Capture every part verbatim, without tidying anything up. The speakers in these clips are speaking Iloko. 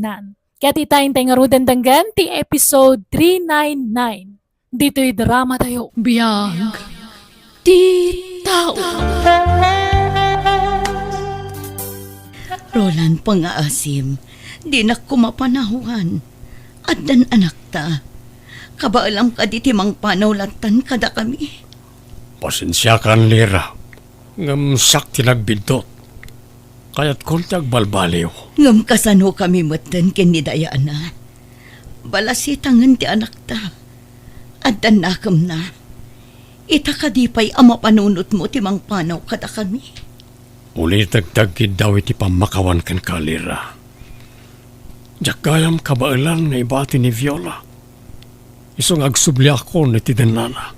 Nan. Ket ita intay ngaruden denggen ti episode three nine nine. Ditoy drama tayo. Biag ti tao. Roland, pangaasim, dinak koma panawan. Addan anakta. Kabaelam kadi ti mangpanaw lattan kadakami? Pasensiakan, Lira. Ngem siak ti nagbiddut. Kayatkon ti agbalbaliw. Ngem kasanokami metten ken ni Diana? Balasitangen ti anakta. Addan nakemna. Ita kadi pay a mapanunotmo ti mangpanaw kadakami? Ulitek ti agkiddaw iti pammakawan kenka, Lira. Diak gayam kabaelan nga ibati ni Viola. Isu nga agsubliakon iti dennana.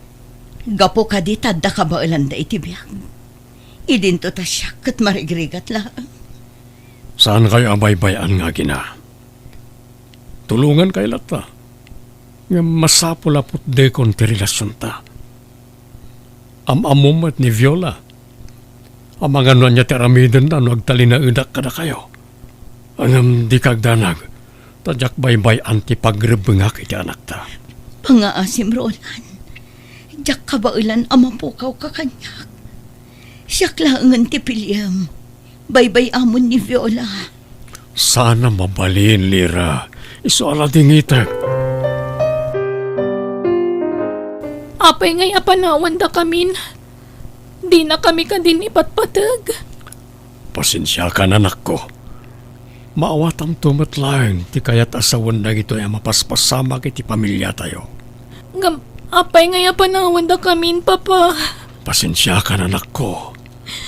Gapu kadi ta adda kabaelanda iti biag. Idinto ta siak ket marigrigat laeng. Saankayo a baybay-an nga agina. Tulongankay latta. Ngem masapul a putdekon ti relasionta. Am-ammom met ni Viola a mangano ania ti aramidenna no agtalinaedak kadakayo. Ngem dika agdanag, ta diak baybay-an ti pagrebbengak iti anakta. Pangaasim, Roland. Diak kabaelan a mapukawka kaniak. Siak laengen ti piliem. Baybay-amon ni Viola. Saan a mabalin, Lira. Isu a ladingitek. Apay ngay a panawandakamin? Dinakami kadin ipatpateg? Pasensiakan, anakko. Maawatamto met laeng ti kayat a sawen dagitoy a mapaspasamak iti pamiliatayo. Ngem apay ngay a panawandakamin, Papa? Pasensiakan, anakko.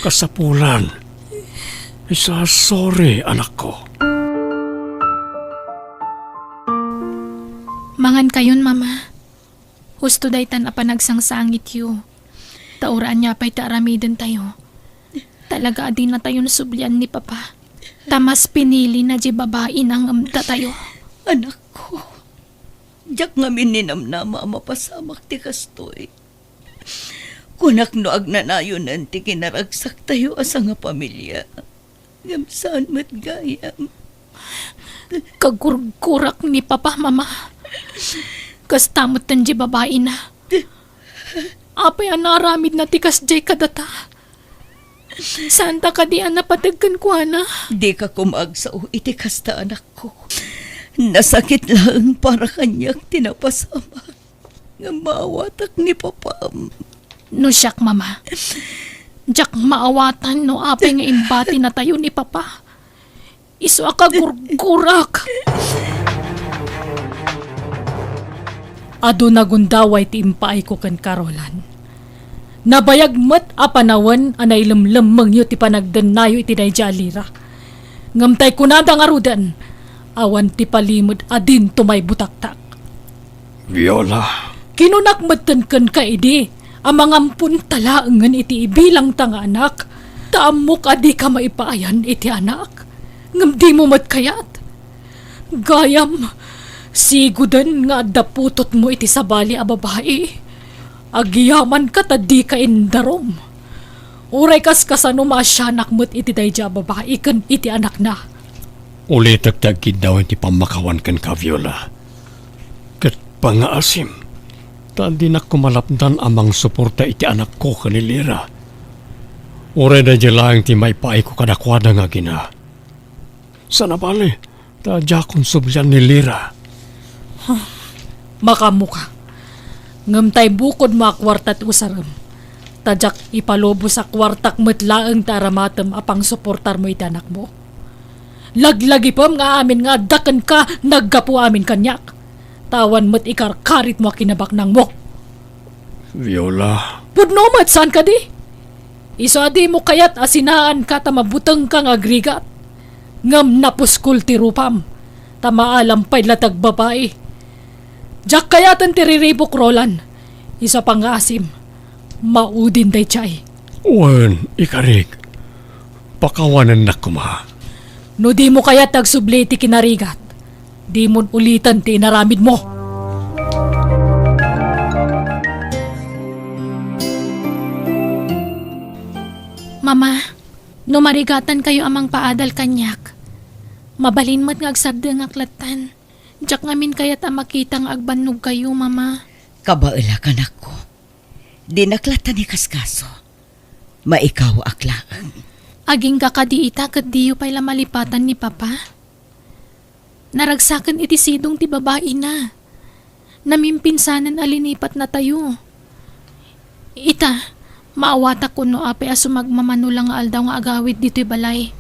Kasapulan. Isa, sorry, anakko. Mangankayon, Mama. Husto daytan a panagsangsangityo. Ta uray ania pay ti aramidentayo, talaga a dinatayo nasublian ni Papa. Ta mas pinilina diay babaina ngem datayo. Anakko, diak ngamin ninamnama a mapasamak ti kastoy. Kunak no agnanayonen ti kinaragsaktayo a sangapamilia. Ngem saan met gayam. Kagurgurak ni Papa, Mama. Kasta metten diay babaina. Apay a naaramidna ti kasdiay kadata? Saanta kadi a napateg kenkuana? Dika koma agsao iti kasta, anakko. Nasakit laeng para kaniak ti napasamak. Ngem maawatak ni Papam. No siak, Mama, diak maawatan no apay nga imbatinatayo ni Papa. Isu a kagurgurak. Adu nagundaway ti impaayko kenka, Roland. Nabayag met a panawen a nailemlemmengyo ti panagdennayo iti daydiay a Lira. Ngem tay kunada ngaruden, awan ti palimed a dinto maibutaktak. Viola. Kinunak metten kenka idi a mangamponta laengen iti ibilangta nga anak, ta ammok a dika maipaayan iti anak, ngem dimo met kayat. Gayam, sigoden nga adda putotmo iti sabali a babai. Agyamanka ta dika indarum. Uray kaskasano, maasianak met iti daydiay a babai ken iti anakna. Ulitek ti agkiddaw iti pammakawan kenka, Viola. Ket pangaasim, ta dinak koma lapdan a mangsuporta iti anakko ken ni Lira. Uray daydiay laeng ti maipaayko kadakuada nga agina. Saan a bale, ta diakon sublian ni Lira. Huh. Makaammoka. Ngem tay bukodmo a kuarta ti usarem. Ta diak ipalubos a kuartak met laeng ti aramatem a pangsuportarmo iti anakmo. Laglagipem nga amin nga adda kenka naggapu amin kaniak. Ta awan met ikarkaritmo a kinabaknangmo. Viola. Pudno met, saan kadi? Isu a dimo kayat a sinaanka ta mabutengka nga agrigat. Ngem napuskol ti rupam, ta maalam pay la ti agbabai. Diak kayaten ti riribuk, Roland. Isu a pangngaasim, maudin daydiay. Wen, ikarik, pakawanennak koma. No dimo kayat ti agsubli iti kinarigat, dimon uliten ti inaramidmo. Mama, no marigatankayo a mangpaadal kaniak, Mabalin met nga agsardengak lattan. Diak ngamin kayat a makita nga agbannogkayo, Mama. Kabaelak, anakko. Dinak lattan ikaskaso. Maikawaak laeng. Agingga kadi ita ket diyo pay la malipatan ni Papa? Naragsaken iti sidong ti babaina. Namimpinsanen a linipatnatayo. Ita, maawatak no apay a sumagmamano la nga aldaw nga agawid ditoy balay.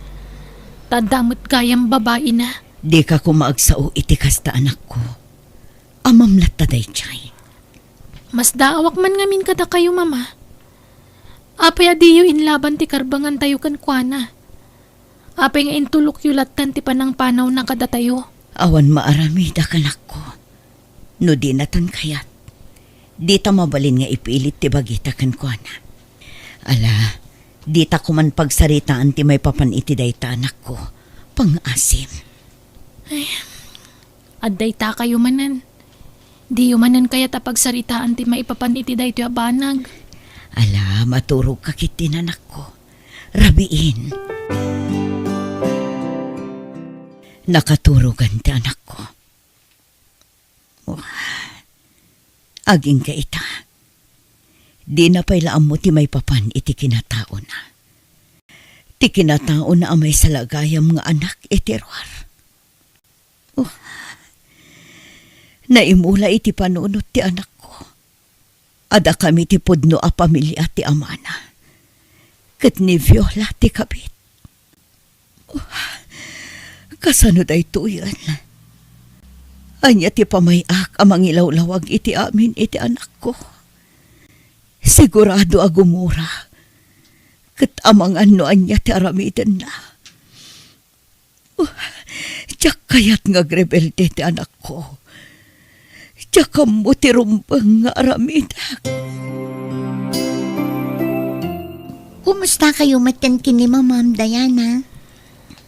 Ta adda met gayam babaina. Dika koma agsao iti kasta, anakko. Amam latta daydiay. Masdaawak man ngamin kadakayo, Mama. Apay a diyo inlaban ti karbangantayo kenkuana? Apay nga intulokyo lattan ti panangpanawna kadatayo? Awan maaramidak, anakko. No dinatan kayat, dita mabalin nga ipilit ti bagita kenkuana. Ala, dita koman pagsaritaan ti maipapan iti dayta, anakko. Pangngaasim. Ay, adda itakayo manen. Diyo manen kayat a pagsaritaan ti maipapan iti daytoy a banag. Ala, maturogka ketdin, anakko. Rabiin. Nakaturogan ti anakko. Wah, agingga ita. Dina pay la ammo ti maipapan iti kinataona. Ti kinataona a maysa la gayam nga anak iti ruar. Oh, naimula iti panunot ti anakko. Adda kami ti pudno a pamilia ti amana. Ket ni Viola ti kabit. Oh, kasano daytoyen? Ania ti pamay-ak a mangilawlawag iti amin iti anakko? Sigurado a gumura. Ket amangan no ania ti aramidenna. Oh, diak kayat nga agrebelde ti anakko. Diak ammo ti rumbeng nga aramidak. Kumustakayo metten ken ni Mamam, Diana?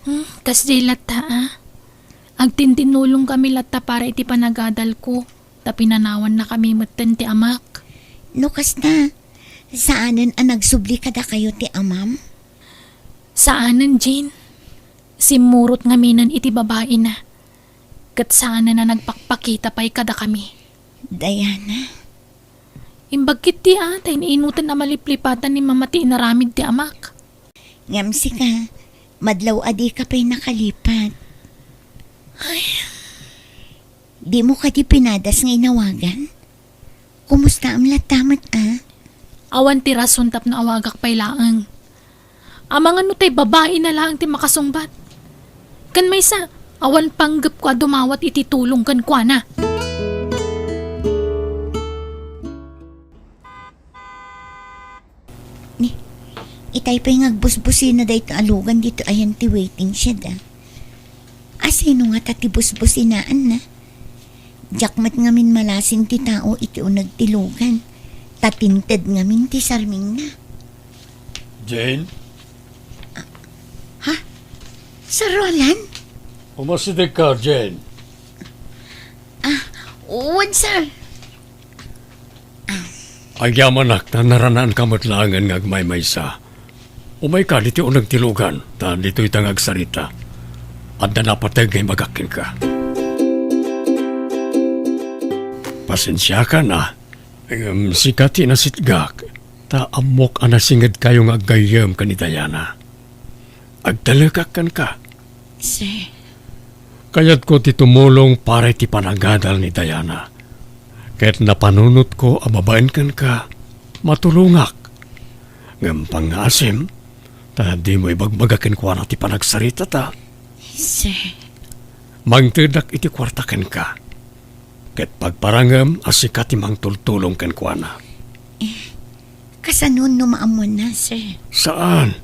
Hmm, kasdiay latta, a. Agtintinulongkami latta para iti panagadalko. Ta pinanawannakami metten ti amak. No kasta, saanen a nagsubli kadakayo ti amam? Saanen, Jane. Simmurot ngaminen iti babaina. Ket saanen a nagpakpakita pay kadakami. Diana. Imbag ketdi a, ta ininutan a maliplipatan ni Mama ti inaramid ti amak. Ngem sika, madlaw a dika pay nakalipat. Ay. Dimo kadi pinadas nga inawagan? Kumustaam latta met, a? Awan ti rason tapno awagak pay laeng. Amangan no tay babaina laeng ti makasungbat. Ken maysa, awan panggepko a dumawat iti tulong kenkuana. Ni, itay pay nga agbusbusina dayta a lugan ditoy ayan ti waiting shed, a. Asino ngata ti busbusinaanna? Diak met ngamin malasin ti tao iti uneg ti lugan, ta tinted ngamin ti sarmingna. Jane? Ha? Sir Roland? Umasidegka, Jane. Ah, wen, sir. Agyamanak ta naranaanka met laengen nga agmaymaysa. Umayka ditoy uneg ti lugan, ta ditoyta nga agsarita. Adda napateg nga imbagak kenka. Pasensiakan, a. Ngem sika ti nasitgak, ta ammok a nasingedkayo nga aggayyem ken ni Diana. Agtalekak kenka. Sir. Kayatko ti tumulong para iti panagadal ni Diana. Ket napanunotko a babaen kenka, matulongak. Ngem pangngaasim, ta dimo ibagbaga kenkuana ti panagsaritata. Sir. Mangtedak iti kuarta kenka. Ket pagparangem a sika ti mangtultulong kenkuana. Eh, kasano no maammoanna, sir? Saan.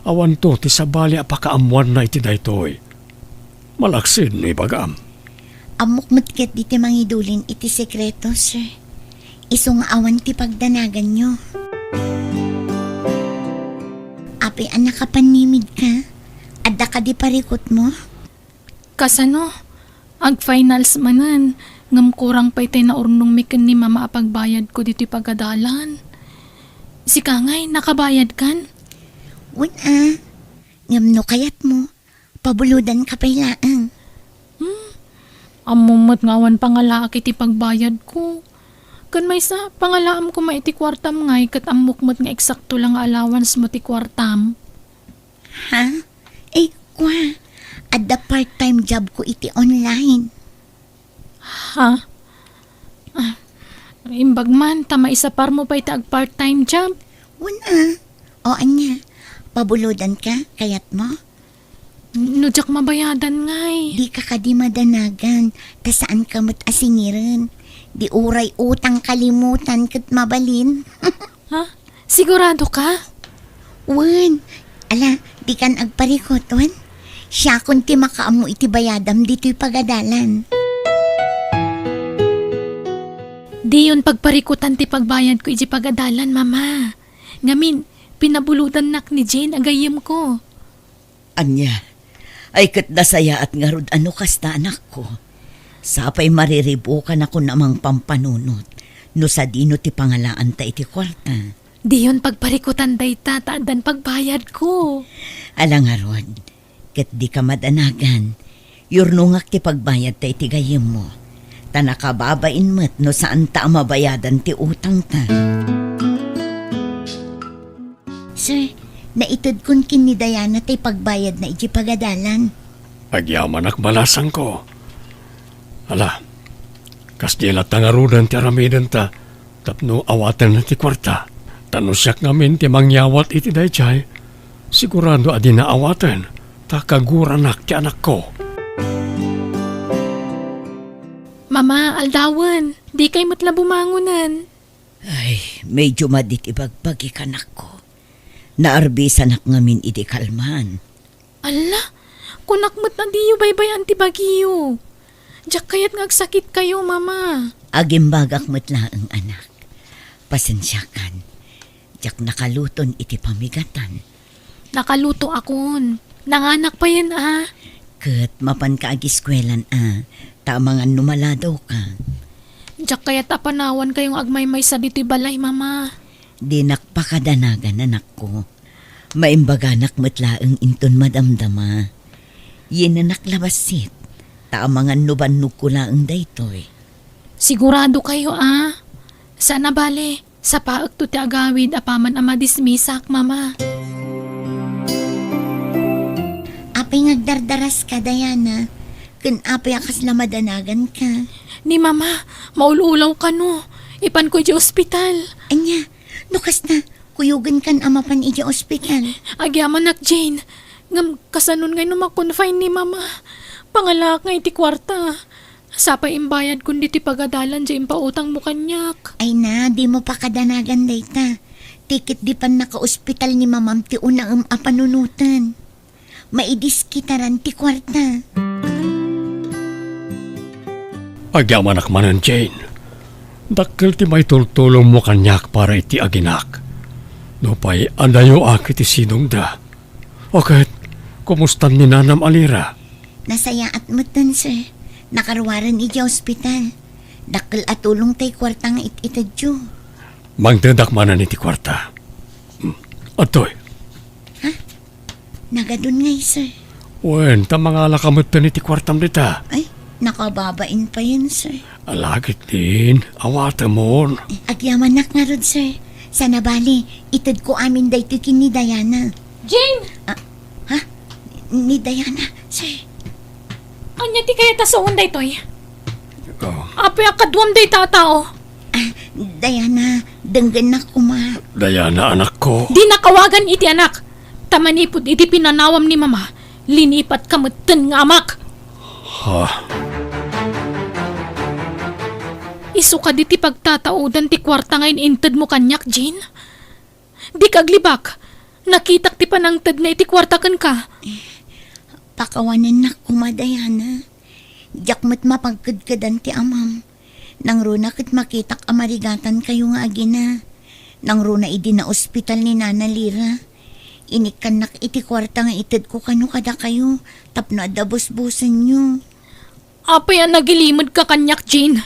Awanto ti sabali a pakaammoanna iti daytoy. Malaksid no ibagam. Ammok met ketdi ti mangidulin iti sekreto, sir. Isu nga awan ti pagdanaganyo. Apay a nakapannimidka? Adda kadi parikutmo? Kasano? Ag-finals manen, ngem kurang pay tay naurnongmi ken ni Mama a pagbayadko ditoy pagadalan. Sika ngay, nakabayadkan? Wen a. Ngem no kayatmo, Pabulodanka pay laeng. Hmm? Ammom met nga awan pangalaak iti pagbayadko. Ken maysa, pangalaam koma iti kuartam ngay ket ammok met nga eksakto la nga allowance mo ti kuartam. Ha? Ay, kua, adda part-time job ko iti online. Ha? Ah, imbag man, ta maisaparmo pay ti ag-part-time job. Wen a. O, ania? Pabulodanka, kayatmo? No diak mabayadan ngay. Dika kadi madanagan, ta saanka met a singiren. Di uray utang kalimutan ket mabalin. Ha? Siguradoka? Wen. Ala, dikan agparikut, wen? Siakon ti makaammo iti bayadam ditoy pagadalan. Diyon pagparikutan ti pagbayadko iti pagadalan, Mama. Ngamin, pinabulodannak ni Jane a gayyemko. Ania? Ay, ket nasayaat ngarud a no kasta, anakko. Sapay mariribukanakon a mangpampanunot no sadino ti pangalaanta iti kuarta. Diyon pagparikutan dayta ta addan pagbayadko. Ala ngarud, ket dika madanagan. Yurnongak ti pagbayadta iti gayyemmo. Ta nakababain met no saanta a mabayadan ti utangta. Sir, naitedkon ken ni Diana ti pagbayadna iti pagadalan. Agyamanak, balasangko. Ala, kasdi latta ngaruden ti aramidenta tapno awaten ti kuarta. Ta no siak ngamin ti mangyawat iti daydiay, sigurado a dina awaten, ta kaguranak ti anakko. Mama, aldawen, dikay met la bumangonen. Ay, medyo madi ti bagbagik, anakko. Naarbisanak ngamin idi kalman. Alla, kunak met a diyo baybay-an ti bagiyo. Diak kayat nga agsakitkayo, Mama. Agimbagak met laeng, anak. Pasensiakan. Diak nakaluton iti pamigatan. Nakalutoakon. Nanganak payen a. Ket mapanka agiskuelan a, ta amangan no maladawka. Diak kayat a panawankayo nga agmaymaysa ditoy balay, Mama. Dinak pakadanagan, anakko. Maimbaganak met laeng inton madamdama. Yinanak la bassit, ta amangan no bannogko laeng daytoy. Siguradokayo a? Saan a bale, sapaekto ti agawid apaman a madismisak, Mama. Apay nga agdardaraska, Diana? Ken apay a kasla madanaganka? Ni Mama, maul-ulaw kano. Ipanko idiay ospital. Ania? No kasta, kuyogenkan a mapan idiay ospital. Agyamanak, Jane. Ngem kasanon ngay no ma-confine ni Mama? Pangalaak nga iti kuarta. Sapay imbayadkon ditoy pagadalan diay impautangmo kaniak. Ay na, dimo pakadanagan dayta. Ti ket di pannakaospital ni Mamam ti unaem a panunoten. Maidiskitaran ti kuarta. Agyamanak manen, Jane. Dakkel ti maitultulongmo kaniak para iti aginak. Nupay adayoak iti sidongda. O ket, kumustan ni nanam a Lira? Nasayaat metten, sir. Nakaruaren idiay ospital. Dakkel a tulong tay kuarta nga it-itedyo. Mangtedak manen iti kuarta. Hmm. Adtoy. Ha? Nagadun ngay, sir. Wen, ta mangalaka metten iti kuartam dita. Ay, nakababain payen, sir. Ala ketdin, awatemon. Eh, agyamanak ngarud, sir. Saan a bale, itedko amin daytoy ken ni Diana. Jane! Ah, ha? Ni Diana, sir. Ania ti kayat a saoen daytoy? Oh. Apay a kaduam dayta a tao? Ah, Diana, denggennak koma. Diana, anakko. Dinak awagan iti anak. Ta manipud iti pinanawam ni Mama, linipatka metten nga amak. Ha? Isu kadi ti pagtataodan ti kuarta nga in-intedmo kaniak, Jane? Dika aglibak. Nakitak ti panangtedna iti kuarta kenka. Pakawanennak koma, Diana. Diak met mapagkedkedan ti amam. Nangruna ket makitak a marigatankayo nga agina. Nangruna idi naospital ni Nana Lira, inikkannak iti kuarta nga itedko kano kadakayo tapno adda busbusenyo. Apay a nagilimedka kaniak, Jane?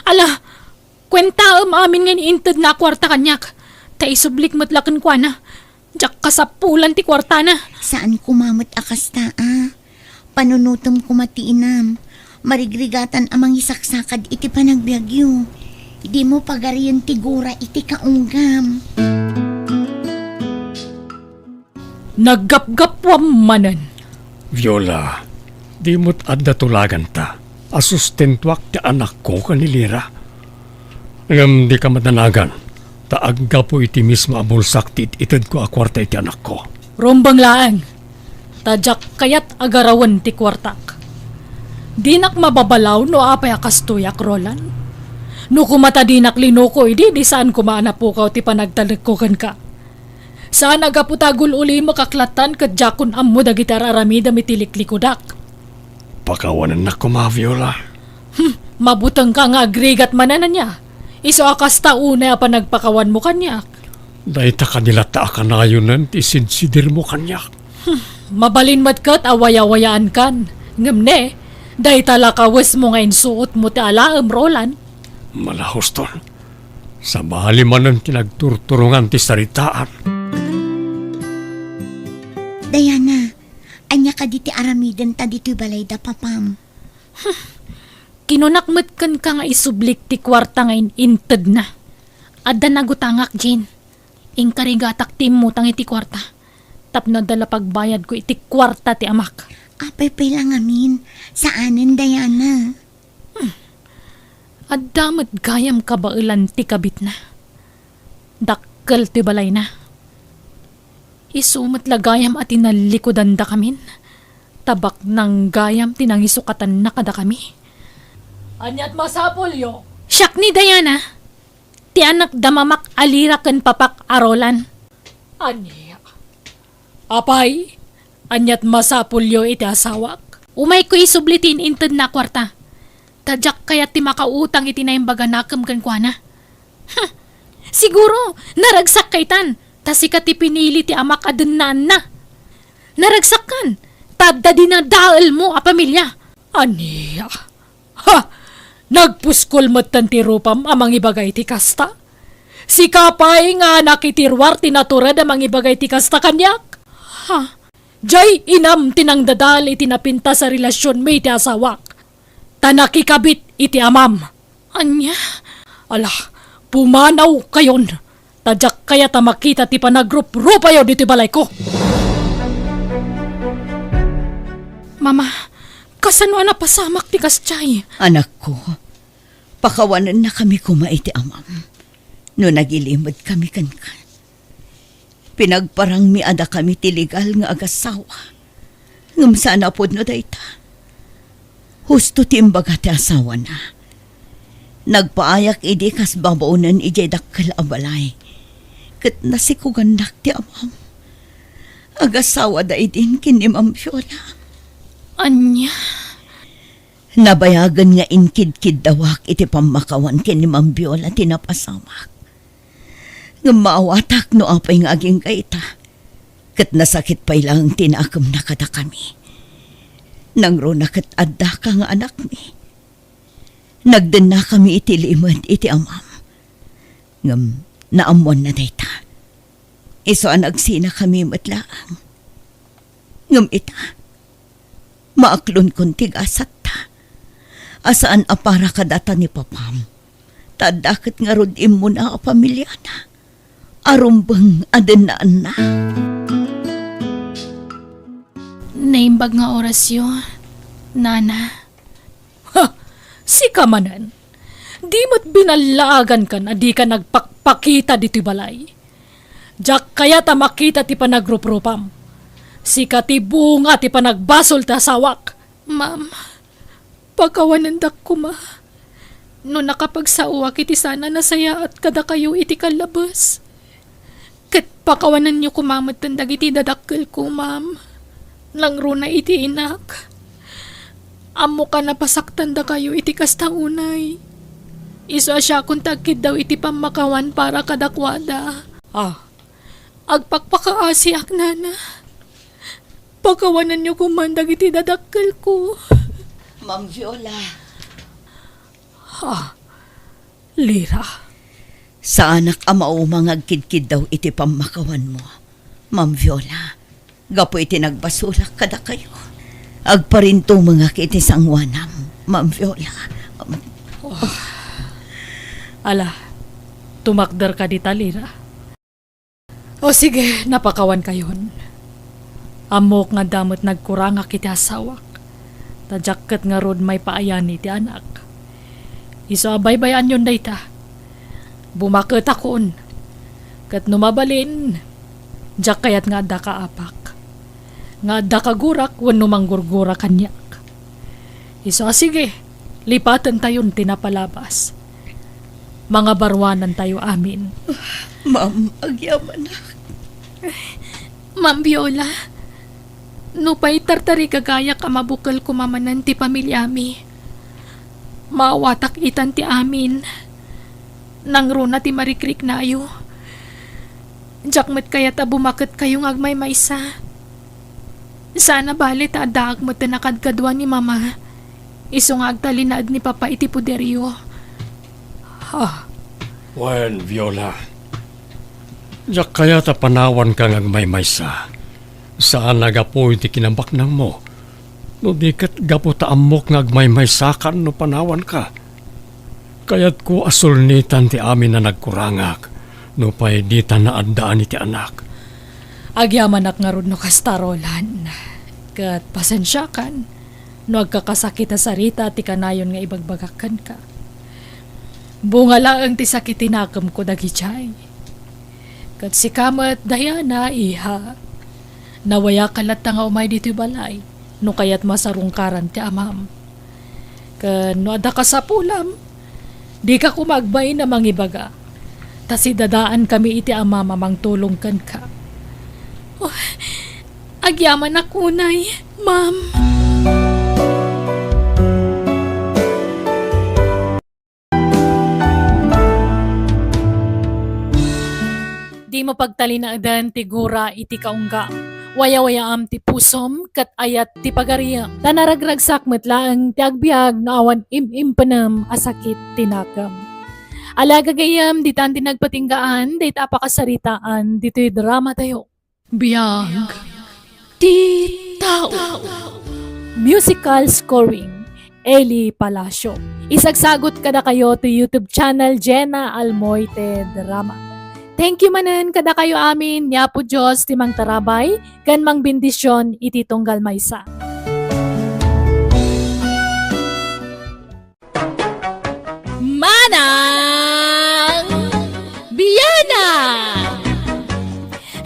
Ala, kuentaem amin nga intedna a kuarta kaniak, ta isublik met la kenkuana. Diak kasapulan ti kuartana. Saan koma met a kasta, a. Panunotem koma ti inam. Marigrigatan a mangisaksakad iti panagbiagyo. Dimo pagarien ti gura iti kaunggam. Naggapgapuam manen. Viola, di met adda tulaganta a sustentuak ti anakko ken ni Lira. Ngem dika madanagan, ta aggapu iti mismo a bulsak ti it-itedko a kuarta iti anakko. Rumbeng laeng, ta diak kayat a garawen ti kuartak. Dinak mababalaw no apay a kastoyak, Roland. No koma ta dinak linuko idi, di saan koma a napukaw ti panagtalekko kenka. Saan a gapu ta agul-ulimek a klatan ket diakon ammo dagiti ar-aramidem iti liklikudak. Pakawanennak koma, Viola. Hmm, mabutengka nga agrigat manen ania. Isu a kasta unay a panagpakawanmo kaniak. Dayta kadi latta a kanayonen ti sidsidirmo kaniak. Hmm, mabalin met ket a wayawayaankan. Ngem ne, dayta la kawesmo nga insuotmo ti alaem, Roland. Malahuston. Sabali manen ti nagturturongan ti saritaan. Diana, ania kadi ti aramidenta ditoy balay da papam? Kinunak met kenka nga isublik ti kuarta nga in-intedna. Adda nagutangak, Jean. Inkarigatak ti immutang iti kuarta. Tapno adda la pagbayadko iti kuarta ti amak. Apay pay la ngamin, saanen, Diana. Hmm. Adda met gayam kabaelan ti kabitna. Dakkel ti balayna. Isu met la gayam a tinallikudandakamin. Ta baknang gayam ti nangisukatanna kadakami. Aniat masapulyo? Siak ni Diana. Ti anak da mamak a Lira ken papak a Roland. Ania? Apay, aniat masapulyo iti asawak? Umayko isubli ti in-intedna a kuarta. Ta diak kayat ti makautang iti naimbag a nakem kenkuana. Huh! Siguro, naragsak kaytan, ta sika ti pinili ti amak a dennaanna. Naragsakkan, ta adda dinadaelmo a pamilia. Ania? Ha! Nagpuskol metten ti rupam a mangibaga iti kasta? Sika pay nga anak iti ruar ti natured a mangibaga iti kasta kaniak? Ha! Diay inam ti nangdadael iti napintas a relasionmi iti asawak, ta nakikabit iti amam. Ania? Ala, pumanawkayon, ta diak kayat a makita ti panagruprupayo ditoy balayko. Mama, kasano a napasamak ti kasdiay? Anakko, pakawanennakami koma iti amam no nagilimedkami kenka. Pinagparangmi a dakami ti legal nga agassawa. Ngem saan a pudno dayta. Husto ti imbaga ti asawana. Nagpaayak idi kas babaonen idiay dakkel a balay. Ket nasikugannak ti amam. Agassawada idin ken ni Ma'am Viola. Ania? Nabayagen nga inkidkiddawak iti pammakawan ken ni Ma'am Viola ti napasamak. Ngem maawatak no apay nga agingga ita. Ket nasakit pay laeng ti nakemna kadakami. Nangruna ket addaka nga anakmi. Nagdennakami iti limed iti amam. Ngem naammoanna dayta. Isu a nagsinakami met laeng. Ngem ita, maaklonkon ti gasatta a saan a para kadata ni papam. Ta adda ket ngarud immuna a pamiliana a rumbeng a dennaanna. Naimbag nga orasyo, Nana. Ha! Sika manen. Di met binallaagankan a dika nagpakpakita ditoy balay. Diak kayat a makita ti panagruprupam. Sika ti bunga ti panagbasol ti asawak. Ma'am, pakawanendak koma no nakapagsaoak iti saan a nasayaat kadakayo iti kallabes. Ket pakawanenyo koma metten dagiti dadakkelko, ma'am. Nangruna iti inak. Ammok a napasaktandakayo iti kasta unay. Isu a siakon ti agkiddaw iti pammakawan para kadakuada. Ah, agpakpakaasiak, Nana. Pakawanenyo koman dagiti dadakkelko. Ma'am Viola. Ha? Lira. Saanak a mauma nga agkidkiddaw iti pammakawanmo. Ma'am Viola, gapu iti nagbasolak kadakayo, agparintumengak iti sangoanam, Ma'am Viola. Ala, tumakder ka dita, Lira. O sige, napakawankayon. Ammok nga adda met nagkurangak iti asawak. Ta diak ket ngarud maipaayani ti anak. Isu a baybay-anyon dayta. Bumaketakon. Ket no mabalin, diak kayat nga adda kaapak. Nga adda kagurak wenno manggurgura kaniak. Isu a sige, lipatentayon ti napalabas. Mangabaruanantayo amin. Ma'am, agyamanak. Ma'am Viola, nupay tartarigagayak a mabukel koma manen ti pamiliami, maawatak itan ti amin. Nangruna ti marikriknayo. Diak met kayat a bumaketkayo nga agmaymaysa. Saan a bale ta addaak met ti nakadkadua ni Mama. Isu nga agtalinaed ni Papa iti poderyo. Ha. Wen, Viola, diak kayat a panawanka nga agmaymaysa. Saan a gapu iti kinabaknangmo, no di ket gapu ta ammok nga agmaymaysakan no panawanka. Kayatko a sulnitan ti amin a nagkurangak, nupay dita naaddaan iti anak. Agyamanak ngarud no kasta, Roland. Ket pasensiakan no agkakasakit a sarita ti kanayon nga ibagbagak kenka. Bunga laeng ti sakit ti nakemko dagidiay. Ket sika met, Diana, iha. Nawayakan latta nga umay ditoy balay, no kayatmo a sarungkaran ti amam. Ken no adda kasapulam, dika koma agbain a mangibaga, ta sidadaankami iti amam a mangtulong kenka. Oh, agyamanak unay, ma'am. Dimo pagtalinaedan ti gura iti kaunggam. Wayawayaam ti pusom ket ayat ti pagariyem. Ta naragragsak met laeng ti agbiag no awan im-impenem a sakit ti nakem. Ala, gagayyem, ditan ti nagpatinggaan dayta a pakasaritaan ditoy dramatayo. Biag ti tao. Musical scoring, Eli Palacio. Isagsagut kadakayo ti YouTube channel Jenna Almoite Drama. Thank you manen kadakayo amin, ni Apo Dios ti mangtarabay ken mangbendisyon iti tunggal maysa. Manang Bianang!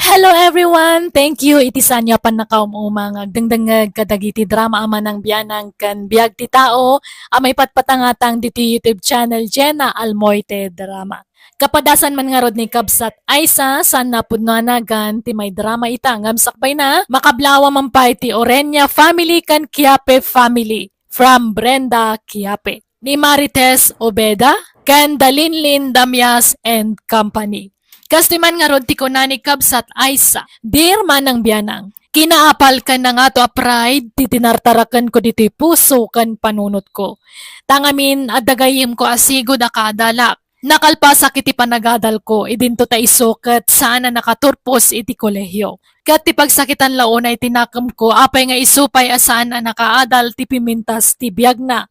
Hello everyone! Thank you iti saanyo a pannakaum-uma nga agdengdengngeg kadagiti drama a Manang Bianang ken Biag ti Tao a maipatpatangatang ditoy YouTube channel Jenna Almoite Drama. Kapadasan man ngarud ni Kabsat Aisa, saan a pudno a nagan ti maidrama ita ngem sakbayna, makablaawa man pay ti Orenia family ken Quiape family. From Brenda Quiape, ni Marites Obeda, ken Dalinlin Damias and Company. Kastoy man ngarud ti kuna ni Kabsat Aisa, Dear Manang Bianang, kinaapal ken nangato a pride ti tinartarakenko ditoy puso ken panunotko. Ta ngamin, adda gayyemko a sigud a kaadalak. Nakalpasak iti panagadalko, idinto ta isu ket saan a nakaturpos iti kolehio. Ket ti pagsakitan la unay ti nakemko, apay nga isu pay a saan a nakaadal ti pimintas ti biagna.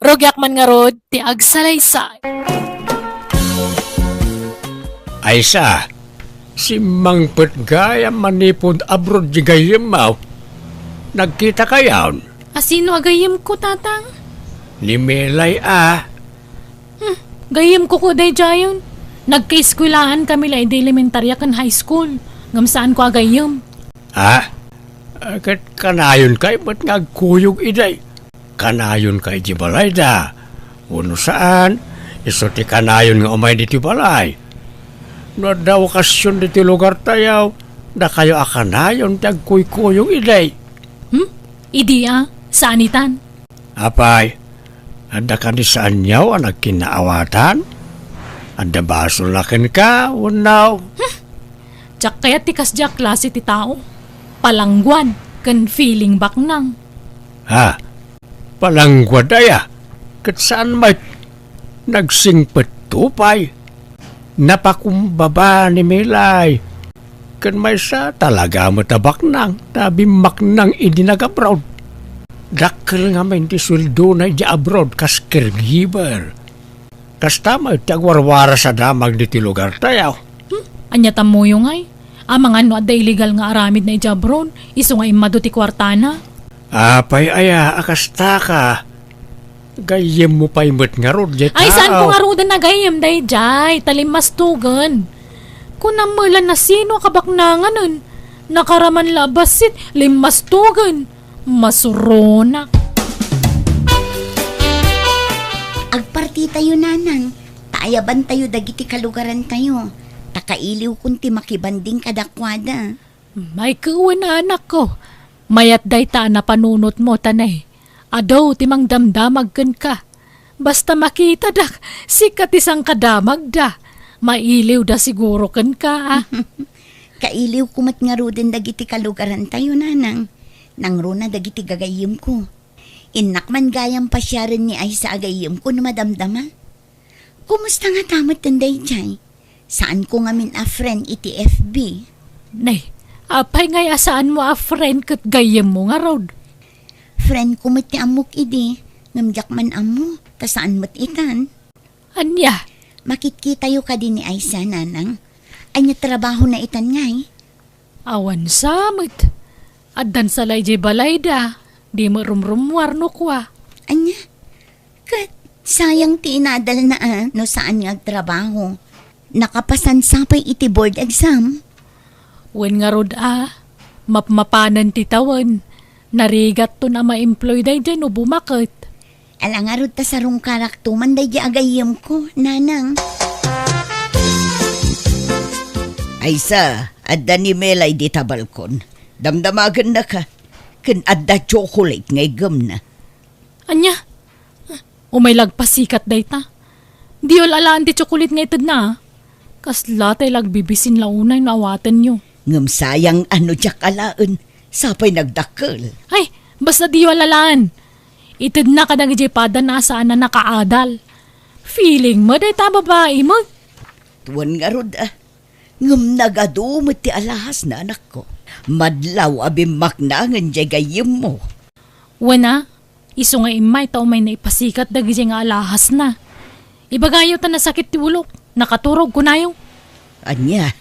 Rugiak man ngarud ti agsalaysay. Aisa, simmangpet gayam manipud abroad di gayyemmo. Nagkitakayon? A sino a gayyemko, Tatang? Ni Melay a. Hmm, gayyemko ko daydiayen. Nagkaeskuelahan kami la idi elementaria ken high school. Ngem saanko a gayyem. Ah? Ah, ket kanayon kay met nga agkuyog idiay. Kanayon kay iti balayda. Wenno saan, isu ti kanayon nga umay ditoy balay. No adda okasion ditoy lugartayo, dakayo a kanayon ti agkuykuyog idiay. Hmm? Idi a, saan itan? Apay, adda kadi saanyo a nagkinnaawatan? Adda basolna kenka, wenno? Hmm. Diak kayat ti kasdiay a klase ti tao. Palangguad ken feeling baknang. Ha? Palangguad aya? Ket saan met. Nagsingpetto pay. Napakumbaba ni Melay. Ken maysa, talaga met a baknang, ta bimmaknang idi nag-abroad. Dakkel ngamin ti sueldona idiay abroad kas caregiver. Kasta met ti agwarwaras a damag ditoy lugartayo. Hmm? Ania tammoyo ngay? Amangan no adda illegal nga aramidna idiay abroad, isu nga immadu ti kuartana. Apay aya a kastaka? Gayyemmo pay met ngarud, diay tao. Ay, saanko ngaruden a gayyem daydiay, ta limmastugen. Kunam met la no sino a kabaknanganen. Nakaraman la a bassit, limmastugen. Masuronak. Agpartitayo, nanang. Ta ayabantayo dagiti kalugarantayo. Ta kailiwkon ti makibanding kadakuada. Ay wen, anakko. Mayat dayta a napanunotmo, ta ne, adu ti mangdamdamag kenka. Basta makitadak, sika ti sangkadamagda. Mailiwda siguro kenka, a. Kailiwko met ngaruden dagiti kalugarantayo, nanang. Nangruna dagiti gagayyemko. Innak man gayam pasiaren ni Aisa a gayyemko no madamdama. Kumusta ngata met daydiay? Saanko ngamin a friend iti F B. Nay, apay ngay a saanmo a friend ket gayyemmo ngarud? Friendko met ti ammok idi, ngem diak man ammo, ta saan met itan. Ania? Makitkitayo kadi ni Aisa, nanang? Ania trabahona itan ngay? Awan sa met. Addan sa la idiay balayda. Di met rumrummuar no kua. Ania? Ket sayang ti inadalna a no saan nga agtrabaho. Nakapasan sa pay iti board exam. Wen ngarud a, mapmapanen ti tawen. Narigatton a ma-employ daydiay no bumaket. Ala ngarud ta sarungkarakto man daydiay a gayyemko, nanang. Aysa, adda ni Mela idi ta balkon. Damdamagennaka. Ken adda chocolate nga iggemna. Ania? Umay la agpasikat dayta. Diyo al-alaan ti chocolate nga itedna, a. Kasla tay la agbibisin la unay no awatenyo. Ngem sayang a no diak alaen, sapay nagdakkel. Ay, basta diyo al-alaan. Itedna kadagiti padana a saan a nakaadal. Feeling mo, dayta babai mo. Tuan ngarud, a. Ngem nagadu met ti alahasna, anakko. Madlaw a bimmaknangen diay gayyemmo. Wen a, isu nga immay ta umayna ipasikat dagiti nga alahasna. Ibagayo ta nasakit ti ulok, nakaturog kunayo. Ania?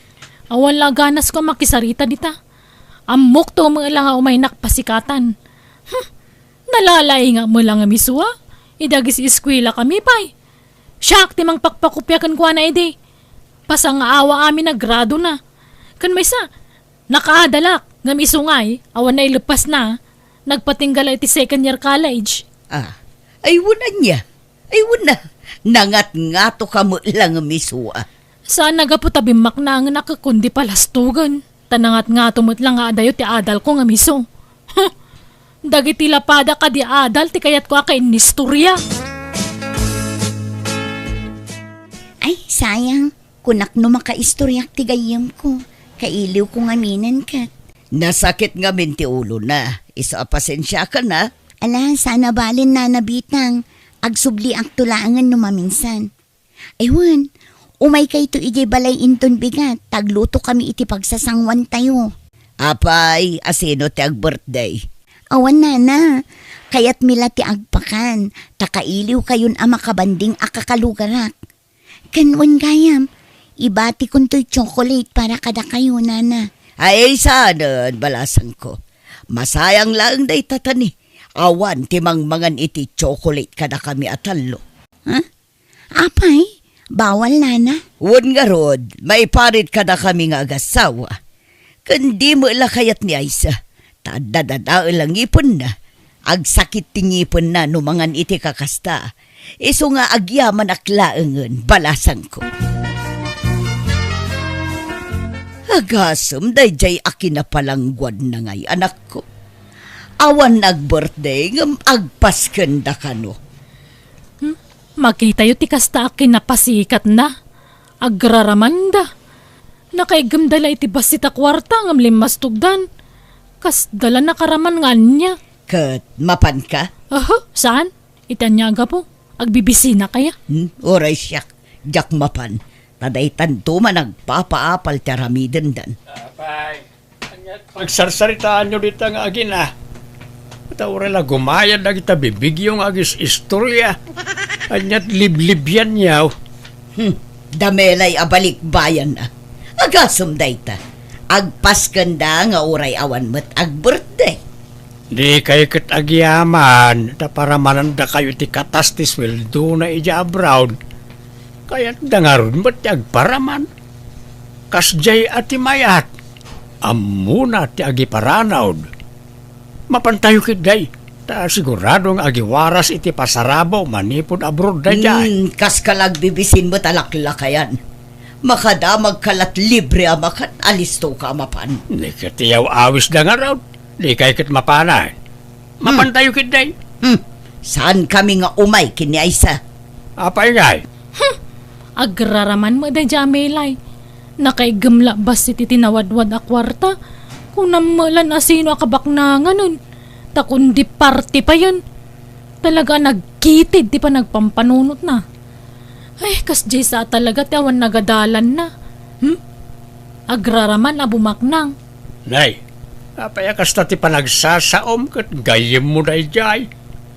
Awan la a ganasko a makisarita dita. Ammok to met la nga umaynak pasikatan. Hmm, nalalaingak met la nga misua. Idagis eskuela kami pay. Siak ti mangpakpakopia kenkuana idi. Pasangaawa amin a gradona. Ken maysa, nakaadalak, ngem isu ngay, awan naileppasna, nagpatingga la iti second year college. Ah, ay wen ania? Ay wen a, nangatngatoka met la ngem isu a. Saan a gapu ta bimmaknangenak ket kundi palastogen. Ta nangatngato met la nga adayo ti adalko ngem isu. Huh! Dagiti lapada kadi adal ti kayatko a kainnistoria. Ay, sayang. Kunak no makaistoriak ti gayyemko. Kailiwko ngaminen ket. Nasakit ngamin ti ulona. Isu a pasensiakan a. Ala, saan a bale, Nana Bitang. Agsubliakto laengen no maminsan. Ay wen, umaykayto idiay balay inton bigat, ta aglutokami iti pagsasanguantayo. Apay, a sino ti ag-birthday? Awan, Nana. Kayatmi la ti agpakan, ta kailiwkayon a makabanding a kakalugarak. Ken wen gayam, ibatikon toy chocolate para kadakayo, Nana. Ay, saanen, balasangko. Masayang laeng dayta ta ni, awan ti mangmangan iti chocolate kadakami a tallo. Ha? Apay, bawal, Nana? Wen ngarud, maiparit kadakami nga agassawa. Ken di met la kayat ni Aisa, ta adda dadael a ngipenna. Agsakit ti ngipenna no mangan iti kakasta. Isu nga agyamanak laengen, balasangko. Agasem daydiay a kinapalangguadna ngay, anakko. Awan ag-birthday ngem agpaskenda kano. Hmm? Makitayo ti kasta a kinapasikatna. Agraramanda. Nakaiggemda la iti bassit a kuarta ngem limmastogdan. Kasda la nakaraman nga ania. Ket mapanka? Aha, saan? Iti ania a gapu? Agbibisinak aya? Hmm, uray siak. Diak mapan. Ta daytanto man agpapaapal ti aramidendan. Apay, ania ti pagsarsaritaanyo dita nga agina? Ta uray la gumayad dagita bibigyo nga agis-istorya. Ania ti liblibianyo? Hmm, da Melay a balikbayan a. Agasem dayta. Agpaskenda nga uray awan met ag-birthday. Dikay ket agyaman ta paramanandakayo iti katas ti sueldona idiay abroad. Kayatda ngarud met ti agparaman. Kasdiay a ti mayat, ammona ti agiparanod. Mapantayo ketdi, ta sigurado nga agiwaras iti pasarabo manipud abroad daydiay. Hmm, kas ka la agbibisin met a laklakayan. Makadamagka la't libre a makan, alistoka a mapan. Ni ket ti aw-awisda ngarud, dikay ket mapanan. Hmm. Mapantayo ketdi. Hmm. Saankami nga umay ken ni Aisa? Apay ngay? Hmm. Agraraman met daydiay a Melay. Nakaiggem la bassit iti nawadwad a kuarta. Kunam met la no asino a kabaknanganen. Ta kundi party payen. Talaga a nagkitid ti panagpampanunotna. Ay, kasdiay sa talaga ti awan nagadalanna. Hmm? Agraraman a bumaknang. Nay, apay a kasta ti panagsasaom ket gayyemmo daydiay?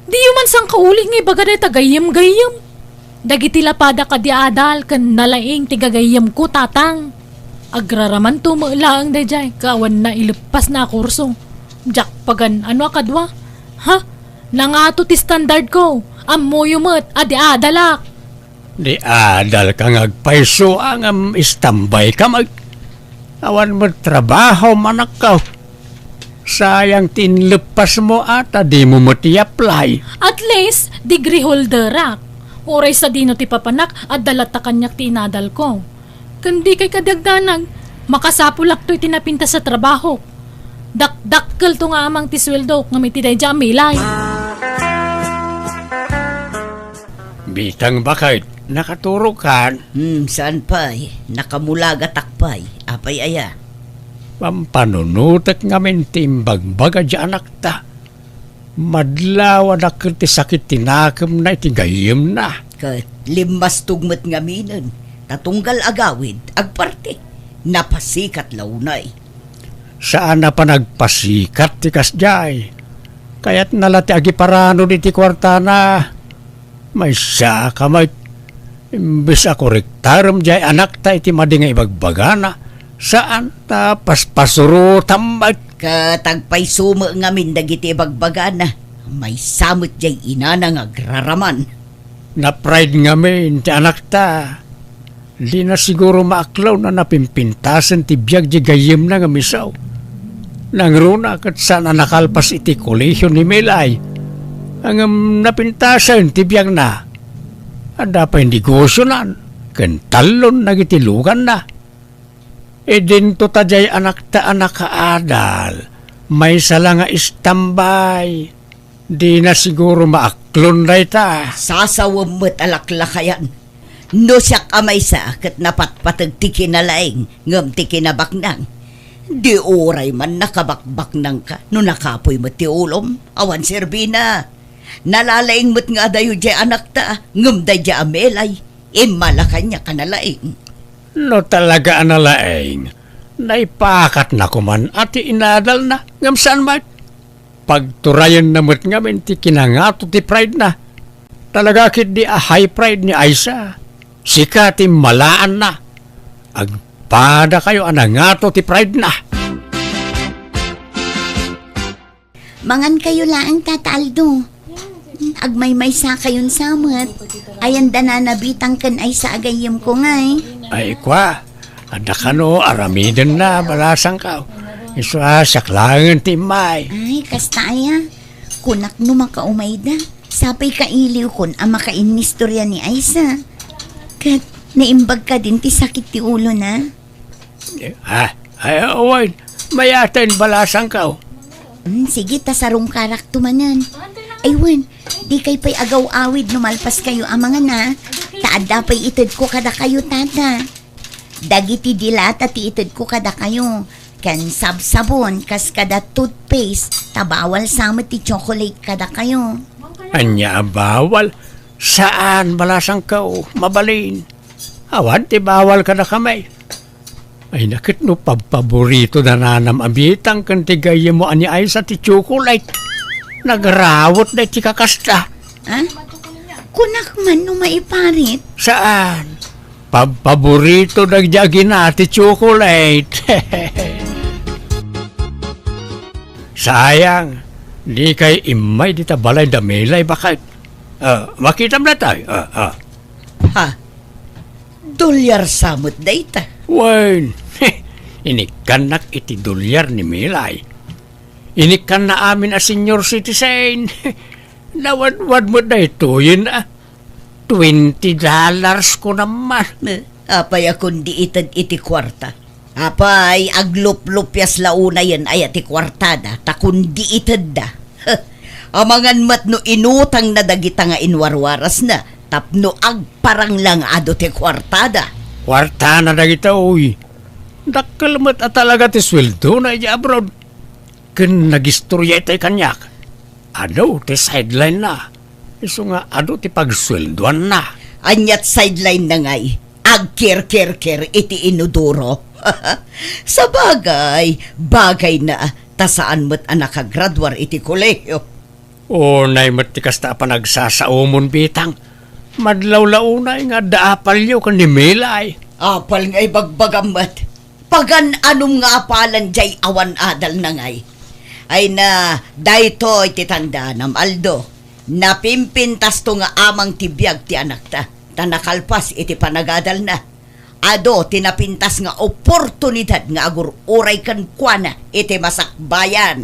Diyo man sangkauli nga ibaga dayta gayyem-gayyem. Dagiti lapada kadi adal ken nalaing ti gagayyemko, tatang. Agraramanto met laeng daydiay, ket awan naileppasna a kurso. Diak pagan-ano a kadua? Ha? Nangato ti standardko. Ammoyo met a di adalak. Di adalka nga agpayso a ngem istambayka met. Awan met trabahom, anakko. Sayang ti inleppasmo a ta dimo met i-apply. At least, degree holderak. Uray sadino ti papanak, adda latta kaniak ti inadalko. Ken dikay kadi agdanag, makasapulakto iti napintas a trabahok. Dakdakkelto nga amang ti sueldok ngem iti daydiay a Melay. Bitang baket, nakaturokan? Hmm, saan pay? Nakamulagatak pay. Apay aya? Pampanunotek ngamin ti imbagbaga diay anakta. Madlaw a dakkel ti sakit ti nakemna iti gayyemna. Ket limmastog met ngaminen, ta tunggal agawid, agparti. Napasikat la unay. Saan a panagpasikat ti kasdiay. Kayatna la ti agiparanod iti kuartana. Maysa ka met. Imbes a korektarem diay anakta iti madi nga ibagbagana, saan ta paspasurotam met. Ket agpayso met ngamin dagiti ibagbagana. Maysa met diay inana nga agraraman. Na-pride ngamin ti anakta. Dina siguro maaklon a napimpintasen ti biag diay gayyemna nga misaw. Nangruna ket saan a nakalpas iti kolehio ni Melay. Ngem napintasen ti biagna. Adda pay negosionan ken tallon dagiti luganna. Idinto ta diay anakta a nakaadal, maysa la nga istambay. Dina siguro maaklon dayta. Sasawem met a laklakayan. No siak a maysa ket napatpateg ti kinalaing ngem ti kinabaknang. Di uray man nakabakbaknangka no nakapuy met ti ulom, awan serbina. Nalalaing met nga adayo diay anakta, ngem daydiay a Melay, immala kaniak a nalaing. No talaga a nalaing, naipakatna koman a ti inadalna, ngem saan met? Pagturayenna met ngamin ti kinangato ti pride na. Talaga ketdi a high pride ni Aisa. Sika ti malaanna. Agpadakayo a nangato ti pride na. Mangankayo laeng, Tata Aldo. Agmaymaysakayon sa met. Ayan da nanabitang ken Aisa a gayyemko ngay. Ay, kua, adda kano, aramidenna, balasangko. Isu a, siak laengen ti immay. Ay, kasta aya. Kunak no makaumayda. Sapay kailiwkon a makainnistorya ni Aisa. Ket naimbag kadin ti sakit ti ulona. Ha? Ay, awan. Mayaten, balasangko. Hmm, sige, ta sarungkarakto manen. Ay, wen, dikay pay agaw-awid no malpaskayo a mangana. Ta adda pay itedko kadakayo, Tata. Dagiti dilata ti itedko kadakayo. Ken sabsabon, kas kada toothpaste, ta bawal sa met ti chocolate kadakayo. Ania a bawal? Saan, balasangko. Mabalin. Awan ti bawal kadakami. Ay, naket no pabpaborito da nanam a bitang ken ti gayyemmo a ni Aisa ti chocolate. Nagrawet da iti kakasta. Ah? Kunak man no maiparit? Saan? Pabpaborito dagiti agina ti chocolate. Sayang, dikay immay dita balay da Melay baket. Ah, makitam daytoy. Ah, ah. Ha? Dolyar sa met dayta? Wen, inikkannak iti dolyar ni Melay. Inikkanna amin a senior citizen. Nawadwad met daytoyen, ah. Twenty dollars ko naman. Eh, apay a kundi ited iti kuarta? Apay, agluplupias la unayen aya ti kuartada, ta kundi itedda. Amangan met no inutangna dagita nga inwarwarasna, tapno agparang la nga adu ti kuartada. Kuartana dagita, uy. Dakkel met a talaga ti sueldona idiay abroad. Ken nagistoria itay kaniak. Adu ti sideline-na. Isu nga adu ti pagsueldoanna. Aniat sideline-na ngay? Agkirkirkir iti inodoro. Sabagay, bagayna, ta saan met a nakagraduar iti kolehio. Unay met ti kasta a panagsasaomon, bitang. Madlawlawnay nga adda apalyo ken ni Melay. Apal nga ibagbagam met. Pagan-anom nga apalan jay awan adalna ngay. Ay na, daytoy ti tandanam, Aldo. Napimpintasto nga amang ti biag ti anakta, ta nakalpas iti panagadalna. Adu ti napintas nga oportunidad nga agur-uray kenkuana iti masakbayan.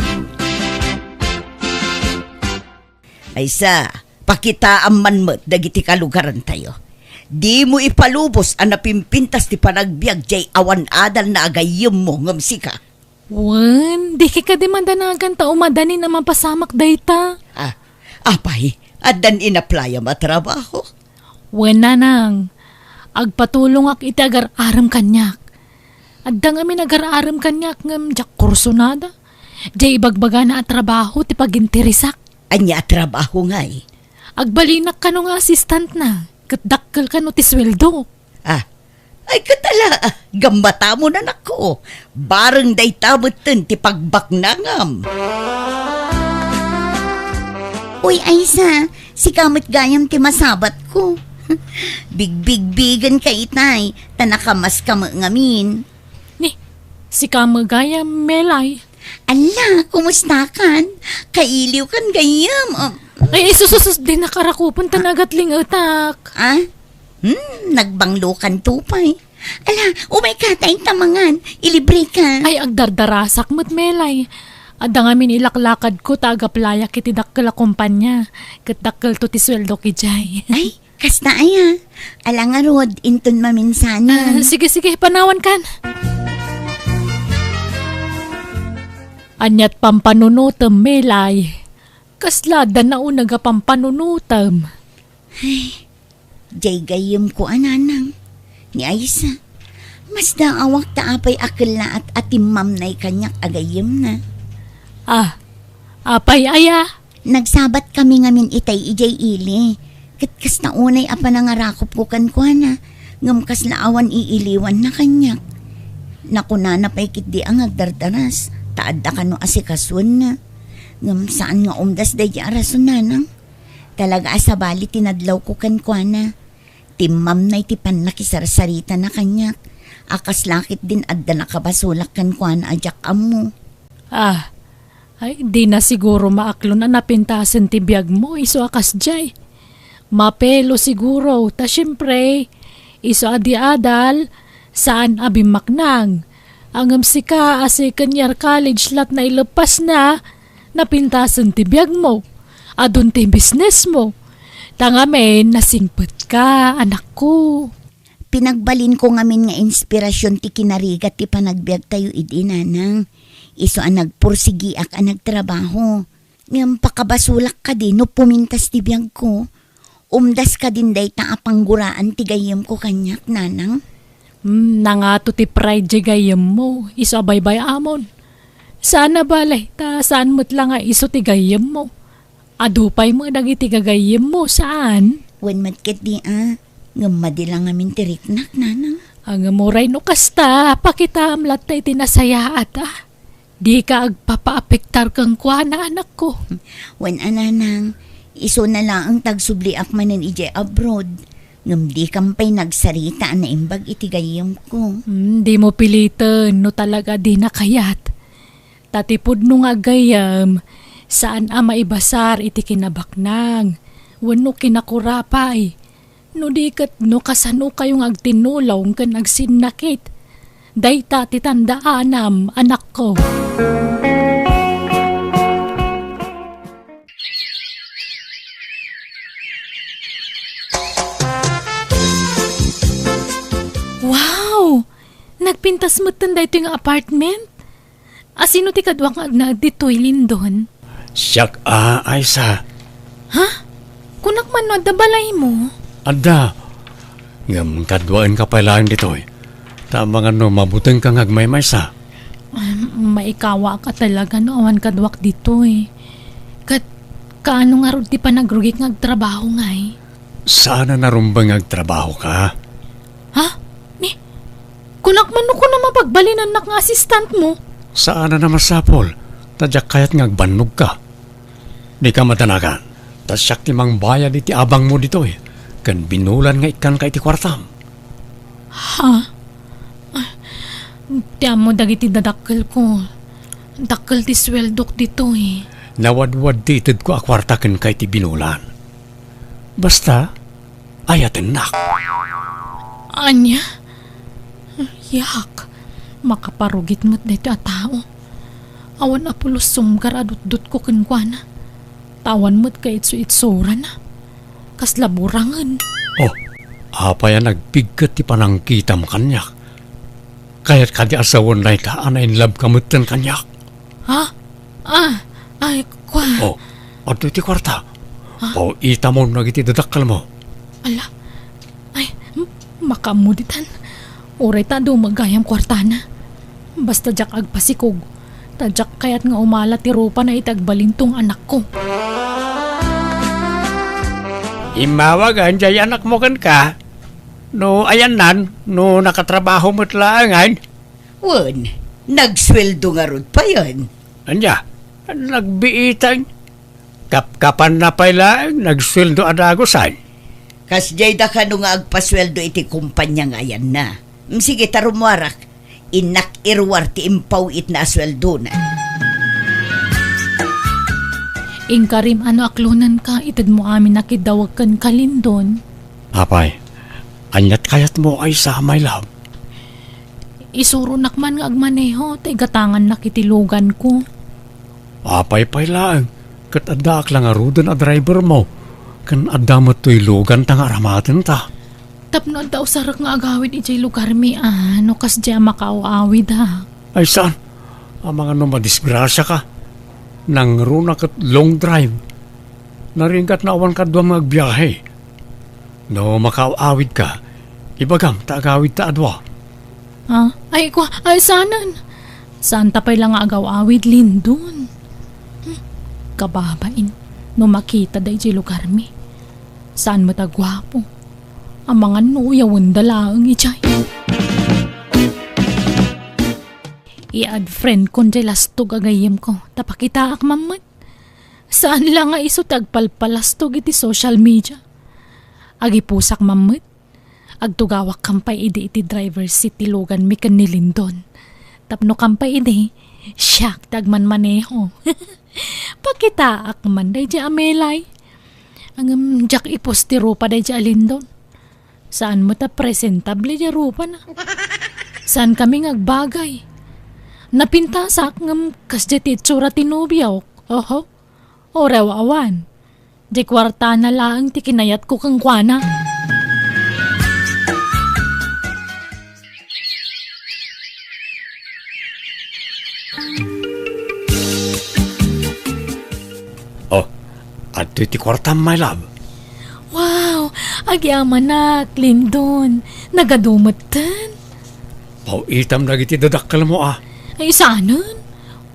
Aysa, pakitaam man met dagiti kalugarantayo. Dimo ipalubos a napimpintas ti panagbiag jay awan adalna a gayyemmo ngem sika. Wen, dika kadi madanagan ta umadanin a mapasamak dayta. Ah, apay, addan inaplayam a trabaho? Wen, nanang, agpatulongak iti agar-arem kaniak. Adda ngamin agar-arem kaniak ngem diak kursunada. Jay ibagbagana a trabaho ti paginteresak. Ania a trabaho ngay? Agbalinak kano nga assistant-na, ket dakkel kano ti sueldo. Ah, ay ket ala, gammatamon, anakko. Bareng dayta metten ti pagbaknangam. Uy, Aysa, sika met gayam ti masabatko. Bigbigbigenka itay, ta nakamaska met ngamin. Ni, sika met gayam, Melay. Ala, kumustakan? Kailiwkan gayam. Ah. Ay, ay, sus, sus, sus, dinak arakupen ta nagatlingetak. Ah? Hmm, nagbanglokan to pay. Ala, umayka ta inta mangan. Ilibreka. Ay, agdardarasak met, Melay. Adda ngamin ilaklakadko ta agaplayak iti dakkel a kompania. Ket dakkelto ti sueldok idiay. Ay, kasta aya. Ala ngarud, inton maminsanan. Ah, sige, sige, panawankan. Aniat pampanunotem, Melay? Kasla adda nauneg a pampanunotem? Ay, jay gayyemko a nanang, ni Aysa. Masdaawak ta apay a kellaat a timmamnay kaniak a gayyemna. Ah, apay aya? Nagsabatkami ngamin itay idiay ili, ket kasta unay a panangarakupko kenkuana, ngem kasla awan iiliwanna kaniak. Nakunana pay ketdi a nga agdardaras, ta adda kano asikasuenna. Ngem saan nga umdas daydi a rason, nanang. Talaga a sabali ti nadlawko kenkuana. Timmamnay ti pannakisarsaritana kaniak, a kasla ketdin adda nakabasolak kenkuana a diak ammo. Ah, ay, dina siguro maaklon a napintasen ti biagmo isu a kasdiay. Mapelo siguro, ta siempre, isu a di adal, saan a bimmaknang. Ngem sika a second year college lat naileppasna, napintasen ti biagmo. Adun ti businessmo. Ta ngamin, nasingpetka, anakko. Pinagbalinko ngamin nga inspirasyon ti kinarigat ti panagbiagtayo idi, nanang. Isu a nagpursigiak a nagtrabaho. Ngem pakabasolak kadi no pumintas ti biagko? Umdas kadin dayta a pangguraan ti gayyemko kaniak, nanang? Hmm, nangato ti pride diay gayyemmo, isu a baybay-amon. Saan a bale, ta saan met la nga isu ti gayyemmo. Adu pay met dagiti gagayyemmo, saan? Wen met ketdi a. Ngem madi la ngamin ti riknak, nanang. Ngem uray no kasta, pakitaam latta iti nasayaat, a. Dika agpapaapektar kenkuana, anakko. Wen a, nanang, isuna laeng ta agsubliak manen idiay abroad. Ngem dikam pay nagsarita a naimbag iti gayyemko. Hmm, dimo piliten no talaga dina kayat. Ta ti pudno nga aggayyem, saan a maibasar iti kinabaknang wenno kinakurapay. No di ket no kasanokayo nga agtinnulong ken agsinnakit, dayta ti tandaanam, anakko. Wow! Nagpintas metten daytoy nga apartment? A, sino ti kaduak nga agnaed ditoy, Lindon? Siak a, Aisa. Ha? Kunak man no adda balaymo? Adda. Ngem kaduaenka pay laeng ditoy. Ta amangan no mabutengka nga agmaymaysa. Am, maikawaak a talaga no awan kaduak ditoy. Ket kaano ngarud ti panagrugik nga agtrabaho ngay? Saan a narumbeng nga agtrabahoka. Ha? Ni, kunak man no kunam a pagbalinannak nga assistantmo? Saan a masapul, ta diak kayat nga agbannogka. Dika madanagan, ta siak ti mangbayad iti abangmo ditoy, ken binulan nga ikkanka iti kuartam. Ha? Ah, ti ammo dagiti dadakkelko. Dakkel ti sueldok ditoy. Nawadwad ti itedko a kuarta kenka iti binulan. Basta, ayatennak. Ania? Yak, makaparugit met daytoy a tao. Awan a pulos sumgar a dutdotko kenkuana. Ta awan met kaitsu-itsurana. Kasla burangen. Oh, apay a nagpigket ti panangkitam kaniak? Kayat kadi a sawen dayta a nainlabka metten kaniak? Ha? Ah, ay, kua. Oh, adtoy ti kuarta. Ha? Oh, itamon dagiti dadakkelmo. Ala, ay, m-, makaammo ditan. Uray ta adu met gayam kuartana. Basta diak agpasikog. Ta diak kayat nga umala ti rupana iti agbalintong anakko. Immawagen jay anakmo kenka. No ayannan, no nakatrabaho met laengen. Wen, nagsueldo ngarud payen. Ania, nagbiiten. Kapkapanna pay laeng, nagsueldo a dagusan. Kasdiay da kano nga agpasueldo iti kumpania nga ayanna. Mm, sige, ta rummuarak. Innak iruar ti impaw-itna a sueldona. Inkarim a no aklonenka, itedmo amin a kiddawag kenka, Lindon. Apay, aniat kayatmo, Aisa, my love? Isuronak man nga agmaneho, ta igatangannak iti luganko. Apay pay laeng, ket addaak la ngaruden a drivermo, ken adda met toy luganta nga aramatenta. Tapno adda usarek nga agawid idiay lugarmi a, no kasdiay a makaaw-awid, ha? Ay saan? Amangan no madisgrasiaka. Nangruna ket long drive. Naringgat no awan kaduam nga agbiahe. No makaaw-awidka, ibagam ta agawidta a dua. Ah, ay, kua, ay, saanen? Saanta pay la nga agaw-awid, Lindon? Hmm, kababain, no makita daydiay lugarmi. Saan met a guapo. Amangan no uyawenda laeng idiay. I-add friend kon diay lastog a gayyemko, ta pakitaak man met. Saan la nga isu ti agpalpalastog iti social media. Agipusak man met. Agtugawak kampay idi iti driver's seat ti luganmi ken ni Lindon. Tapno kampay idi, siak ti agmanmaneho. Pakitaak man daydiay a melay. Ngem diak ipus ti rupa daydiay a Lindon. Saan met a presentable diay rupana. Saan kami nga agbagay. Napintasak ngem kasdiay ti itsura ti nobiok. Oho. Uray awan. Diay kuartana laeng ti kinayatko kenkuana. Oh, adtoy ti kuartam, my love. Wow, agyamanak, Lindon. Nagadu metten. Paw-itam dagiti dadakkelmo, a. Ay, saanen?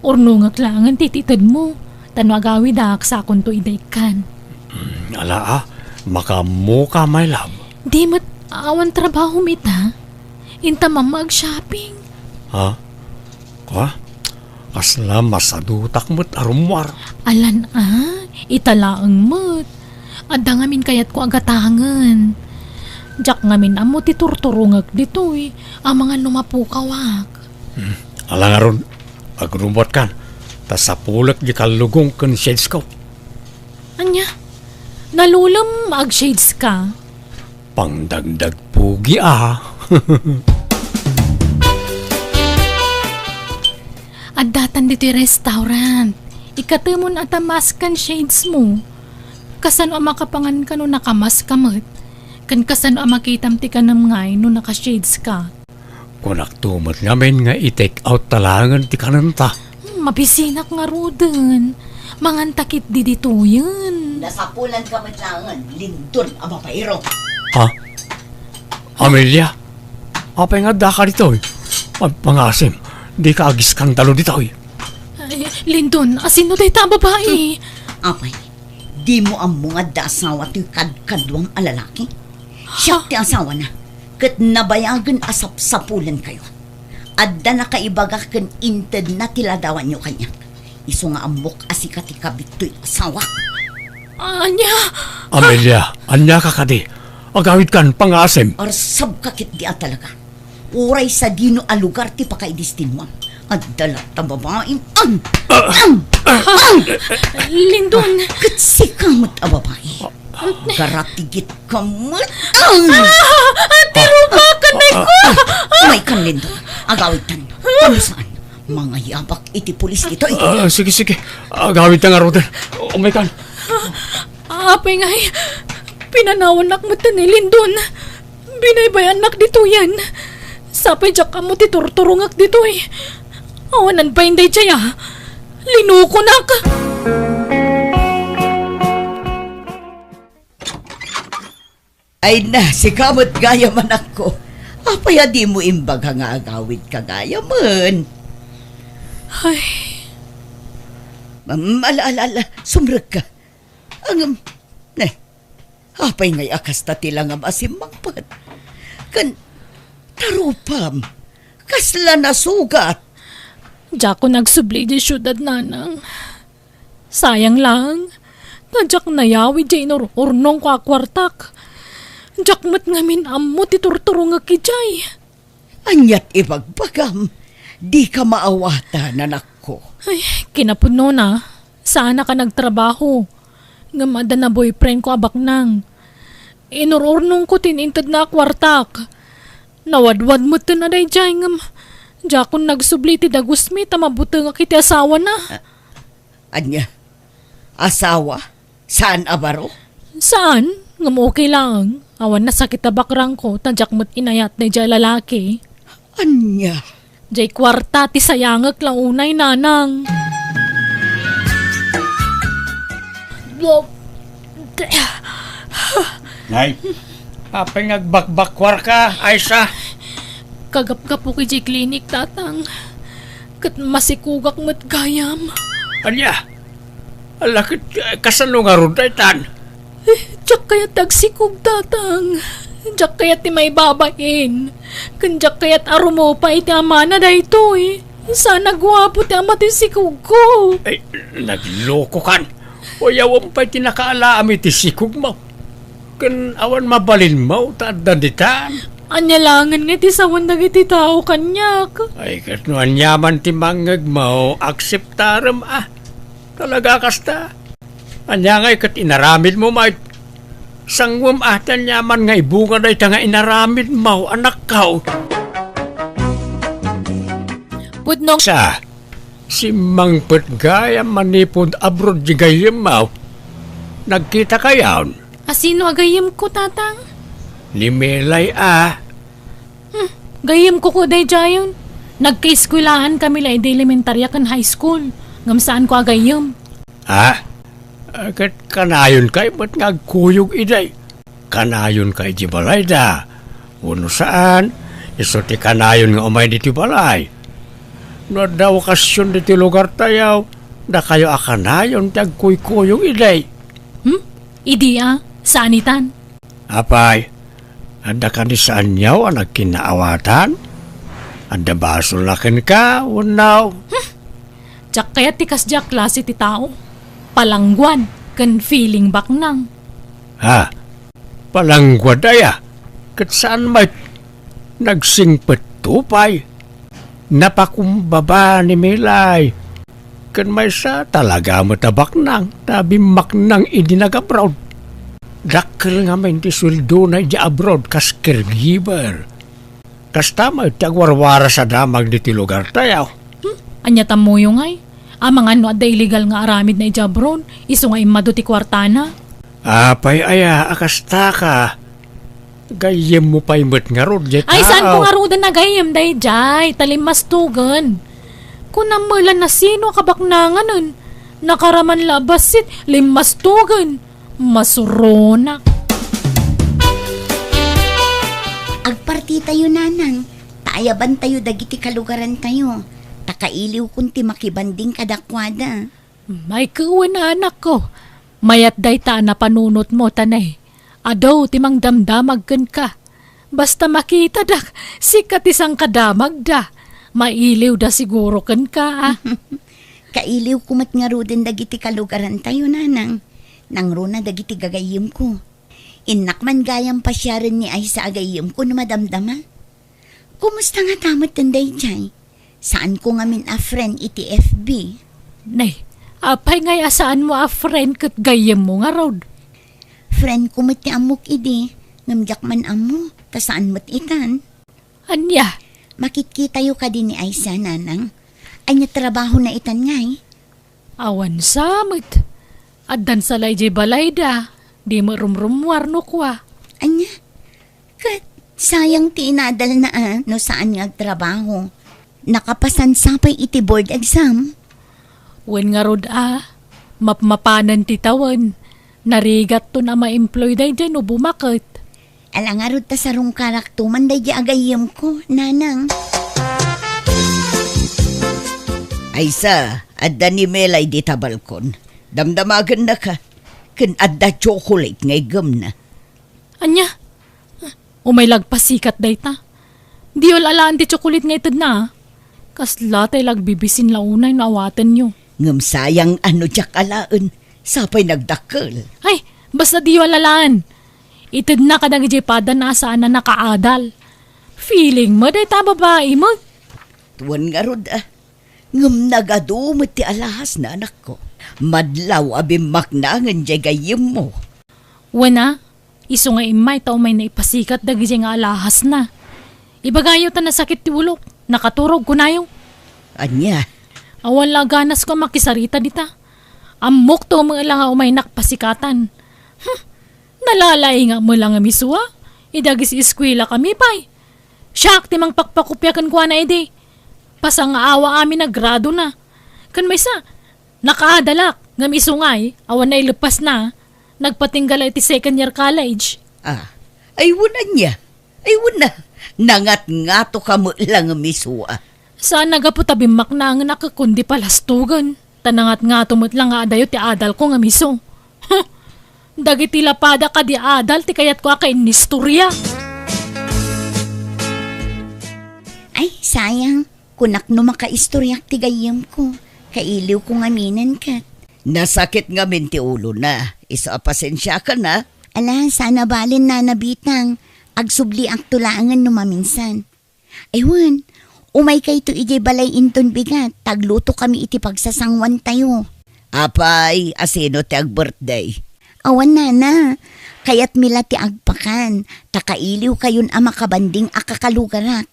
Urnongak laengen ti itedmo. Ta no agawidak, sakonto ida ikkan. Mm, ala, a. Makaammoka, my love. Di met Awan trabahom ita? Inta mamma ag-shopping. Ha? Kua? Kasla masadutak met a rummuar. Alan a, ita laeng met. Adda ngamin kayatko a gatangen. Diak ngamin ammo ti turturongek ditoy, amangan no mapukawak. Hmm. Ala ngarud, agrummuatkan, ta sapulek di kallugong ken shades ko. Ania? Nalulem, ag-shades ka? Pangdagdag pugi a. Addatan ditoy restaurant. Ikatemon a ta mask ken shades mo. Kasano a makapangan ka no nakamask ka met? Ken kasano a makitam ti kanem ngay no naka-shades ka? Kunakto met ngamin nga i-take out ta laengen ti kanenta. Hmm, mabisinak ngaruden. Manganta ketdi ditoyen. Nasapulan ka met laengen, Lindon a babaero. Ha? Amelia? Apay nga addaka ditoy? Ag-, pangasim, dika agiskandalo ditoy. Ay, Lindon, asino dayta a babai? Apay, dimo ammo nga adda asawa toy kadkaduam a lalaki? Siak ti asawana, ket nabayagen a sapsapulenkayo. Adda nakaibaga ken intedna ti ladawanyo kaniak. Isu nga ammok a sika ti kabit toy asawak. Ania? Amelia, aniaka kadi? Agawidkan, pangaasim. Arsabka ketdi a talaga. Uray sadino a lugar ti pakaidestinuam. Adda latta babaim. Ang! Ang! Ang! Lindon! Ket sika met a babai. Garatigitka met. Ang! Ah! Ati rumakan, ay ko! Umaykan, Lindon. Agawidtan. Tamusan. Mangayabak iti pulis ditoy. Ah, sige, sige. Agawidta ngaruden. Umaykan. Apay ngay, pinanawannak met ni Lindon. Binaybayannak ditoyen. Sapay diak ammo ti turturongek ditoy. Awanan pay daydiay a. Linukonak. Ay na, sika met gayam, anakko. Apay a dimo imbaga nga agawidka gayamen? Ay. Mm, ala, ala, ala, sumrekka. Ngem, ne, apay ngay a kasta ti langam a simmangpet? Ken, tarupam, kasla nasugat? Diakon agsubli idiay siudad, nanang. Sayang lang, ta diak nayawid diay inur-urnongko a kuartak. Diak met ngamin ammo ti turturongek idiay. Aniat ibagbagam? Dika maawatan, anakko. Ay, kinapudnona, saanak a nagtrabaho. Ngem adda na boyfriendko a baknang. Inur-urnongko ti intedna a kuartak. Nawadwad metten a daydiay, ngem diakon nagsubli iti dagusmi ta mabutengak iti asawana. Ania? Asawa? Saan a baro? Saan, ngem okay laeng. Awan nasakit a bakrangko, ta diak met inayat daydiay a lalaki. Ania? Diay kuarta ti sayangek la unay, nanang. Nay, apay nga agbakbakkuarka, Aisa? Kagapgapok idiay klinik, tatang. Ket masikogak met gayam. Ania? Ala ket, eh, kasano ngarud daytan? Eh, diak kayat ti agsikog, tatang. Diak kayat ti maibabain. Ken diak kayat a rumupay iti amana daytoy. Saan a guapo ti ama ti sikogko. Ay, naglokokan. Uyawem pay ti nakaalaam iti sikogmo. Ken awan mabalinmo ta adda ditan. Ania laengen nga iti sawen dagiti tao kaniak? Ay, ket no aniaman ti mangngegmo, akseptarem a. Talaga kasta? Ania ngay ket inaramidmo met? Sanguem a ti aniaman nga ibunga dayta nga inaramidmo, anakko. Pudno. Sa, simmangpet gayam manipud abroad di gayyemmo. Nagkitakayon? Asino a gayyemko, tatang? Ni Melay a. Hmm, gayyemko ko daydiayen. Nagkaeskuelahan kami la idi elementaria ken high school. Ngem saanko a gayyem. Ah? Ah, ket kanayonkayo met nga agkuyog idi. Kanayonkayo iti balayda. Wenno saan, isu ti kanayon nga umay ditoy balay. No adda okasion ditoy lugartayo, dakayo a kanayon ti agkuykuyog idi. Hmm? Idi a, saan itan? Apay, Adda kadi saanyo a nagkinnaawatan? Adda basolna kenka wenno? Diak kayat ti kasdiay a klase ti tao. Palangguan ken feeling baknang. Ha? Palangguad aya? Ket saan met? Nagsingpetto pay. Napakumbaba ni Melay. Ken maysa, talaga met a baknang ta bimmaknang idi nag-abroad. Dakkel ngamin ti sueldona idiay abroad kas caregiver. Kasta met ti agwarwaras a damag ditoy lugartayo. Hmm? Ania tammoyo ngay? Amangan no adda illegal nga aramidna idiay abroad, isu nga immadu ti kuartana? Apay aya a kastaka? Gayyemmo pay met ngarud, diay tao. Ay, saanko ngaruden a gayyem daydiay, ta limmastogen. Kunam met la no sino a kabaknanganen. Nakaraman la a bassit, limmastogen. Masuronak. Agpartitayo, nanang, ta ayabantayo dagiti kalugarantayo, ta kailiwkon ti makibanding kadakuada. Ay, wen, anakko, mayat dayta a napanunotmo, ta ne, adu ti mangdamdamag kenka. Basta makitadak, sika ti sangkadamagda. Mailiwda siguro kenka, a. Kailiwko met ngaruden dagiti kalugarantayo, nanang. Nangruna dagiti gagayyemko. Innak man gayam pasiaren ni Aisa a gayyemko no madamdama. Kumusta ngata met daydiay? Saanko ngamin a friend iti F B. Nay, apay ngay a saanmo a friend ket gayyemmo ngarud? Friendko met ti ammok idi, ngem diak man ammo, ta saan met itan. Ania? Makitkitayo kadi ni Aisa, nanang? Ania trabahona itan ngay? Awan sa met. Addan sa la idiay balayda. Di met rumrummuar no kua. Ania? Ket sayang ti inadalna a no saan nga agtrabaho. Nakapasan sa pay iti board exam. Wen ngarud a, mapmapanen ti tawen. Narigatton a ma-employ daydiay no bumaket. Ala ngarud ta sarungkarakto man daydiay a gayyemko, nanang. Aisa, adda ni Melay dita balkon. Damdamagennaka. Ken adda chocolate nga iggemna. Ania? Umay la agpasikat dayta. Diyo alaen ti chocolate nga itedna, a. Kasla tay la agbibisin la unay no awatenyo. Ngem sayang a no diak alaen, sa pay nagdakkel. Ay, basta diyo alaen. Itedna kadagiti padana a saan a nakaadal. Feeling mo dayta a babai met. Tuan ngarud, a. Ngem nagadu met ti alahasna, anakko. Madlaw a bimmaknangen diay gayyemmo. Wen a, isu nga immay ta umayna ipasikat dagiti nga alahasna. Ibagayo ta nasakit ti ulok, nakaturog, kunayo. Ania? Awan la a ganasko a makisarita dita. Ammok to met la nga umaynak pasikatan. Hmm, nalalaingak met la nga misua. Idagis eskuela kami pay. Siak ti mangpakpakopia kenkuana idi. Pasangaawa amin a gradona. Ken maysa, nakaadalak, ngem isu ngay, awan naileppasna, nagpatingga la iti second year college. Ah, ay wen ania? Ay wen a, nangatngatoka met la ngem isu a. Saan a gapu ta bimmaknangenak ket kundi palastogen. Ta nangatngato met la nga adayo ti adalko ngem isu. Huh! Dagiti lapada kadi adal ti kayatko a kainnistoria. Ay, sayang. Kunak no makaistoriak ti gayyemko. Kailiwko ngaminen ket. Nasakit ngamin ti ulona. Isu a pasensiakan a. Ala, saan a bale, Nana Bitang. Agsubliakto laengen no maminsan. Ay wen, umaykayto idiay balay inton bigat, ta aglutokami iti pagsasanguantayo. Apay, a sino ti ag-birthday? Awan, nana, kayatmi la ti agpakan, ta kailiwkayon a makabanding a kakalugarak.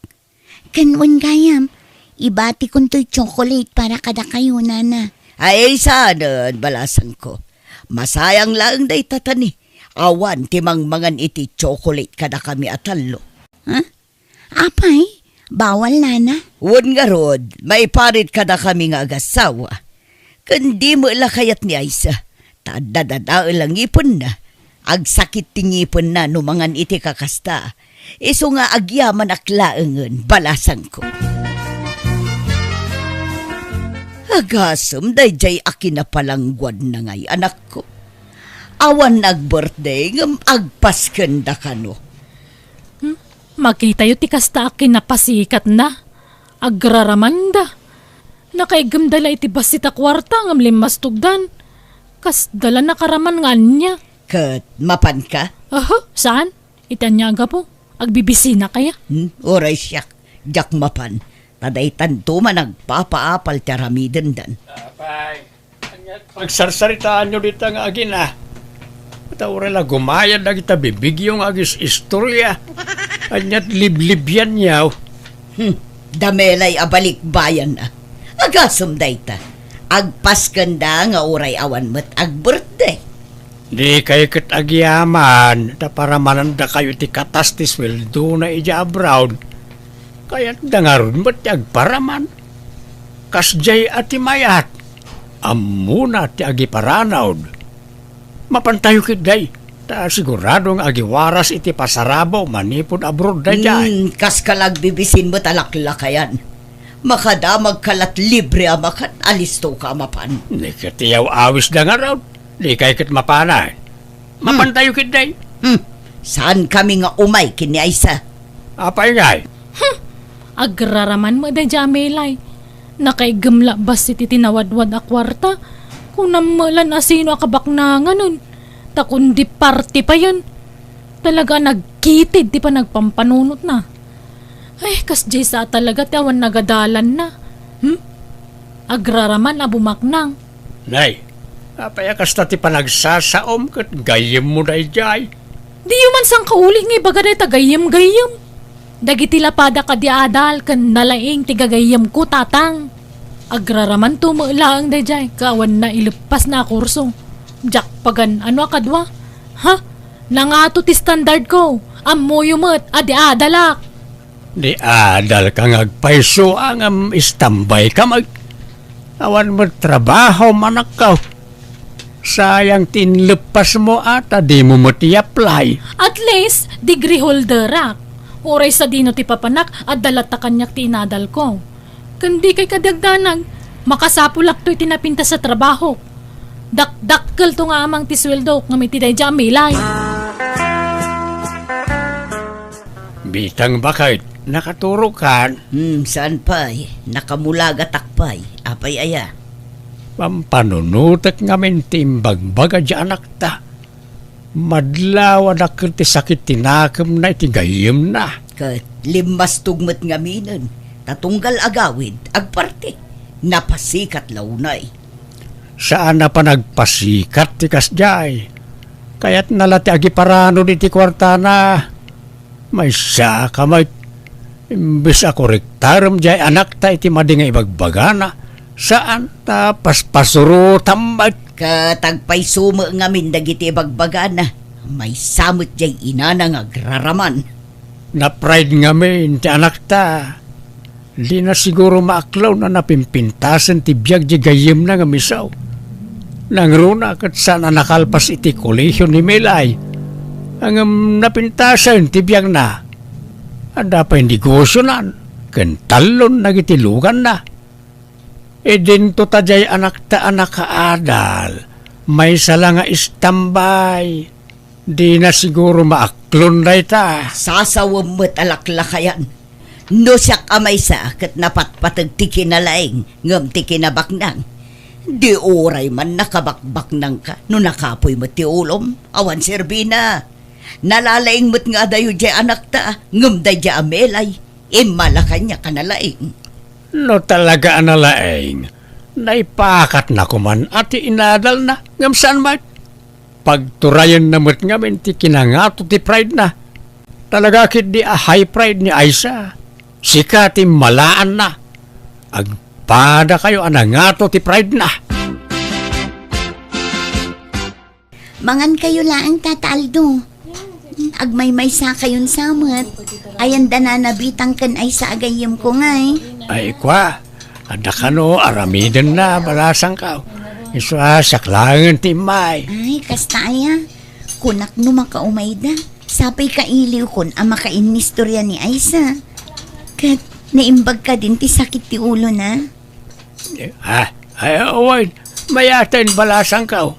Ken wen gayam, ibatikon toy chocolate para kadakayo, nana. Ay, saanen, balasangko. Masayang laeng dayta ta ni, awan ti mangmangan iti chocolate kadakami a tallo. Ha? Apay, bawal, nana? Wen ngarud, maiparit kadakami nga agassawa. Ken di met la kayat ni Aisa, ta adda dadael a ngipenna. Agsakit ti ngipenna no mangan iti kakasta. Isu nga agyamanak laengen, balasangko. Agasem daydiay a kinapalangguadna ngay, anakko. Awan nag-birthday ngem agpaskenda kano. Makitayo ti kasta a kinapasikatna. Agraramanda. Nakaiggemda la iti bassit a kuarta ngem limmastogdan. Kasda la nakaraman nga ania. Ket mapanka? Aha, saan? Iti ania a gapu? Agbibisinaka ya? Hmm, uray siak. Diak mapan. Ta daytanto man agpapaapal ti aramidendan. Apay, ania ti pagsarsaritaanyo dita nga agina? Ta uray la gumayad dagita bibigyo nga agis-istorya. Ania ti liblibianyo? Hmm, da Melay a balikbayan a. Agasem dayta. Agpaskenda nga uray awan met agbirthday. Dikay ket agyaman ta paramanandakayo iti katas ti sueldona idiay abroad. Kayatda ngarud met ti agparaman. Kasdiay a ti mayat, ammona ti agiparanod. Mapantayo ketdi, ta sigurado nga agiwaras iti pasarabo manipud abroad daydiay. Hmm, kaska la agbibisin met a laklakayan. Makadamagka lat libre a makan, alistoka a mapan. Ni ket iyaw-awisda ngarud, dikay ket mapanan. Hmm. Mapantayo ketdi. Hmm. Saankami nga umay ken ni Aisa? Apay ngay? Hmm. Agraraman met daydiay a Melay. Nakaiggem la bassit iti nawadwad a kuarta. Kunam met lan a sino a kabaknanganen. Ta kundi parti payen. Talaga a nagkitid ti panagpampanunotna. Ay, kasdiay sa talaga ti awan nagadalanna. Hmm? Agraraman a bumaknang. Nay, apay a kasta ti panagsasaom ket gayyemmo daydiay? Diyo man sangkauli nga ibaga dayta gayyem-gayyem. Dagiti lapadak a di adal ken nalaing ti gagayyemko, tatang. Agraramanto met laeng daydiay ket awan naileppasna a kurso. Diak pagan-ano a kadua. Ha? Nangato ti standardko. Ammoyo met a di adalak. Di adalka nga agpayso ngem istambayka met. Awan met trabahom, anakko. Sayang ti inleppasmo a ta dimo met i-apply. At least, degree holderak. Uray sadino ti papanak, adda latta kaniak ti inadalko. Ken dikay kadi agdanag, makasapulakto iti napintas a trabahok. Dakdakkelto nga amang ti sueldok ngem iti daydiay a Melay. Bitang baket, nakaturokan? Hmm, saan pay? Nakamulagatak pay. Apay aya? Pampanunotek ngamin ti imbagbaga diay anakta. Madlaw a dakkel ti sakit ti nakemna iti gayyemna. Ket limmastog met ngaminen, ta tunggal agawid, agparti, napasikat la unay. Saan a panagpasikat ti kasdiay. Kayatna la ti agiparanod iti kuartana. Maysa ka met, imbes a korektarem diay anakta iti madi nga ibagbagana, saan ta paspasurotam met. Ket agpayso met ngamin dagiti ibagbagana, maysa met diay inana nga agraraman. Na-pride ngamin ti anakta. Dina siguro maaklon a napimpintasen ti biag diay gayyemna nga misaw. Nangruna ket saan a nakalpas iti kolehio ni Melay. Ngem napintasen ti biagna. Adda pay negosionan ken tallon dagiti luganna. Idinto ta diay anakta a nakaadal, maysa la nga istambay. Dina siguro maaklon dayta. Sasawem met a laklakayan. No siak a maysa ket napatpateg ti kinalaing ngem ti kinabaknang. Di uray man nakabakbaknangka no nakapuy met ti ulom, awan serbina. Nalalaing met nga adayo diay anakta, ngem daydiay a Melay, immala kaniak a nalaing. No talaga a nalaing, naipakatna koman a ti inadalna, ngem saan met? Pagturayenna met ngamin ti kinangato ti pride-na. Talaga ketdi a high pride ni Aisa. Sika ti malaanna. Agpadakayo a nangato ti pride-na. Mangankayo laeng, Tata Aldo. Agmaymaysakayon sa met. Ayan da nanabitang ken Aisa a gayyemko ngay. Ay, kua, adda kano, aramidenna, balasangko. Isu a, siak laengen ti immay. Ay, kasta aya. Kunak no makaumayda. Sapay kailiwkon a makainnistorya ni Aisa. Ket, naimbag kadin ti sakit ti ulona? Ah, ay, awan. Mayaten, balasangko.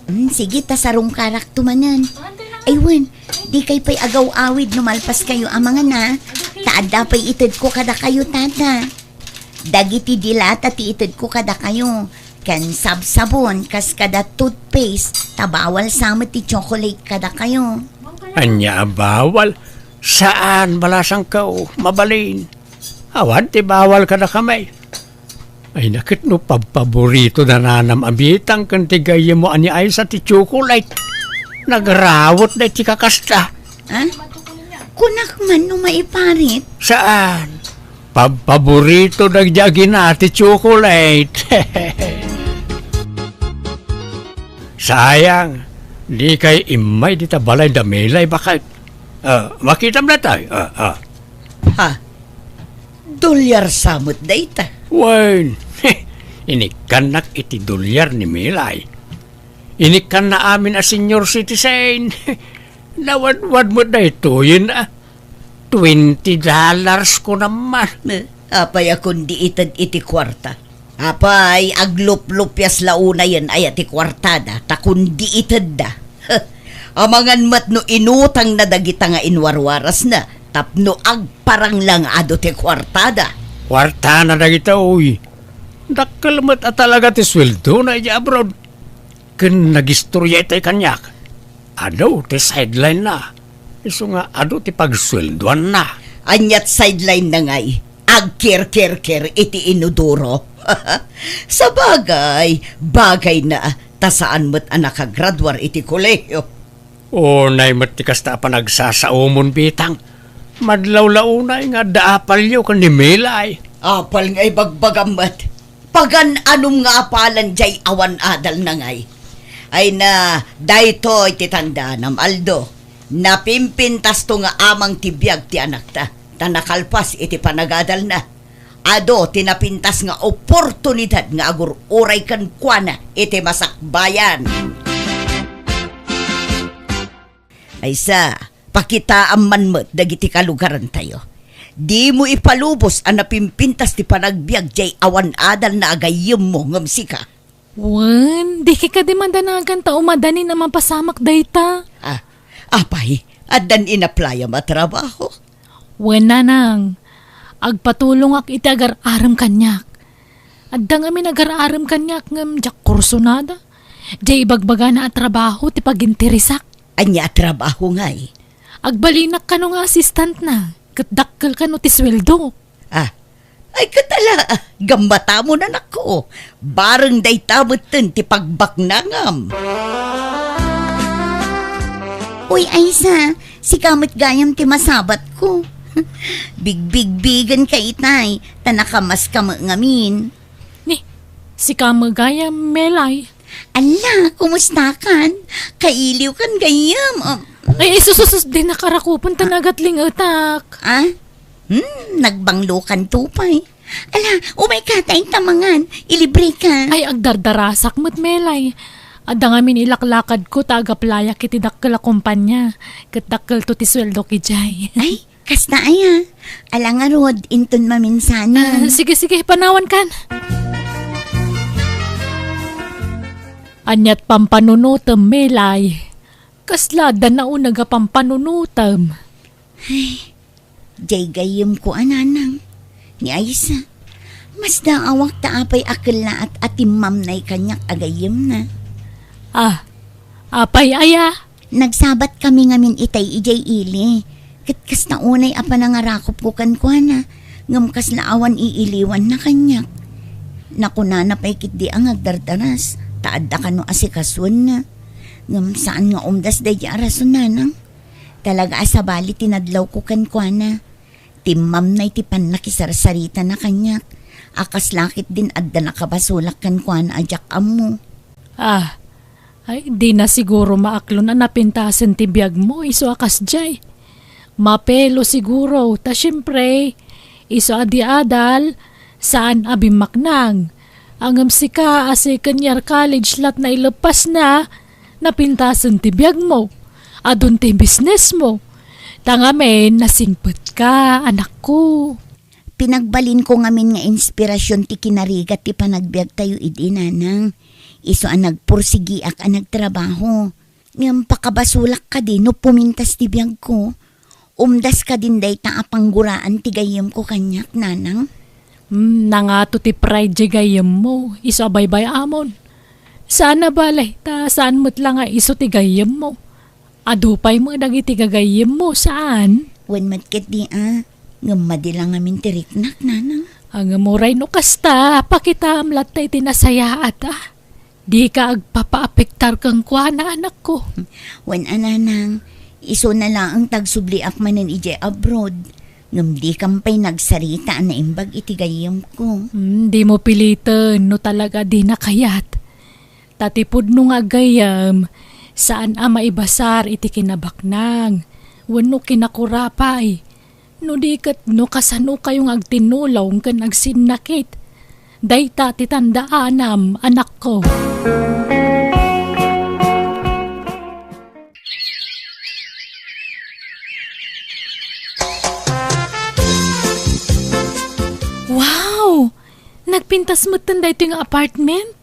Hmm, sige, ta sarungkarakto manen. Ay wen, dikay pay agaw-awid no malpaskayo a mangana. Ta adda pay itedko kadakayo, Tata. Dagiti dilata ti itedko kadakayo, ken sabsabon kas kada toothpaste, ta bawal sa met ti chocolate kadakayo. Ania a bawal? Saan, balasangko, mabalin. Awan ti bawal kadakami. Ay, naket no pabpaborito da nanam a bitang ken ti gayyemmo a ni Aisa ti chocolate. Nagrawet da iti kakasta. Ha? Kunak man no maiparit. Saan? Pabpaborito dagiti agina ti chocolate. Sayang, dikay immay dita balay da Melay baket. Ah, makitam daytoy. Ah, ah. Ha? Dolyar sa met dayta. Wen, inikkannak iti dolyar ni Melay. Inikkanna amin a senior citizen. Nawadwad met daytoyen, ah. Twenty dollars ko naman. Eh, apay a kundi ited iti kuarta? Apay, agluplupias la unayen aya ti kuartada, ta kundi itedda. Amangan met no inutangna dagita nga inwarwarasna, tapno agparang la nga adu ti kuartada. Kuartana dagita, uy. Dakkel met a talaga ti sueldona idiay abroad. Ken nagistorya itay kaniak. Adu ti sideline-na. Isu nga adu ti pagsueldoanna. Aniat sideline-na ngay? Agkirkirkir iti inodoro. Sabagay, bagayna, ta saan met a nakagraduar iti kolehio. Unay met ti kasta a panagsasaomon, bitang. Madlaw la unay nga adda apalyo ken ni Melay. Apal nga ibagbagam met. Pagan-anom nga apalan jay awan adalna ngay. Ay na, daytoy ti tandanam, Aldo. Napimpintasto nga amang ti biag ti anakta, ta nakalpas iti panagadalna. Adu ti napintas nga oportunidad nga agur-uray kenkuana iti masakbayan. Aysa, pakitaam man met dagiti kalugarantayo. Dimo ipalubos a napimpintas ti panagbiag jay awan adalna a gayyemmo ngem sika. Wen, diki kadi madanagan ta umadanin a mapasamak dayta? Ah, apay, addan inaplayam a trabaho? Wen, nanang, agpatulongak iti agar-arem kaniak. Adda ngamin agar-arem kaniak ngem diak kursunada. Jay ibagbagana a trabaho ti paginteresak. Ania a trabaho ngay? Agbalinak kano nga assistant-na, ket dakkel kano ti sueldo. Ah, ay ket ala, gammatamo, anakko. Bareng dayta metten ti pagbaknangam. Uy, Aysa, sika met gayam ti masabatko. Bigbigbigenka itay, ta nakamaska met ngamin. Ni, sika met gayam, Melay. Ala, kumustakan? Kailiwkan gayam. Um, Ay, sus, sus, sus, dinak arakupen ta nagatlingetak. Ah? Hmm, nagbanglokan to pay. Ala, umayka ta inta mangan. Ilibreka. Ay, agdardarasak met, Melay. Adda ngamin ilaklakadko ta agaplayak iti dakkel a kompania. Ket dakkelto ti sueldok idiay. Ay, kasta aya. Ala ngarud, inton maminsanen. Ah, sige, sige, panawankan. Aniat pampanunotem, Melay? Kasla adda nauneg a pampanunotem? Ay, jay gayyemko a nanang, ni Aysa. Masdaawak ta apay a kellaat a timmamnay kaniak a gayyemna. Ah, apay aya? Nagsabatkami ngamin itay idiay ili, ket kasta unay a panangarakupko kenkuana, ngem kasla awan iiliwanna kaniak. Nakunana pay ketdi a ngagdardaras, ta adda kano asikasuenna. Ngem saan nga umdas daydi a rason, nanang. Talaga a sabali ti nadlawko kenkuana. Timmamnay ti pannakisarsaritana kaniak, a kasla ketdin adda nakabasolak kenkuana a diak ammo. Ah, ay, dina siguro maaklon a napintasen ti biagmo isu a kasdiay. Mapelo siguro, ta siempre, isu a di adal, saan a bimmaknang. Ngem sika a second year college lat naileppasna, napintasen ti biagmo. Adun ti businessmo. Ta ngamin, nasingpetka, anakko. Pinagbalinko ngamin nga inspirasyon ti kinarigat ti panagbiagtayo idi, nanang. Isu a nagpursigiak a nagtrabaho. Ngem pakabasolak kadi no pumintas ti biagko? Umdas kadin dayta a pangguraan ti gayyemko kaniak, nanang? Hmm, nangato ti pride diay gayyemmo, isu a baybay-amon. Saan a bale, ta saan met la nga isu ti gayyemmo. Adu pay met dagiti gagayyemmo, saan? Wen met ketdi a, ngem madi la ngamin ti riknak, nanang. Ngem uray no kasta, pakitaam latta iti nasayaat a. Dika agpapaapektar kenkuana, anakko. Wen a, nanang, isuna laeng ta agsubliak manen idiay abroad. Ngem dikam pay nagsarita a naimbag iti gayyemko. Hmm, dimo piliten no talaga dina kayat. Ta ti pudno nga aggayyem, saan a maibasar iti kinabaknang wenno kinakurapay. No di ket no kasanokayo nga agtinnulong ken agsinnakit, dayta ti tandaanam, anakko. Wow! Nagpintas metten daytoy nga apartment?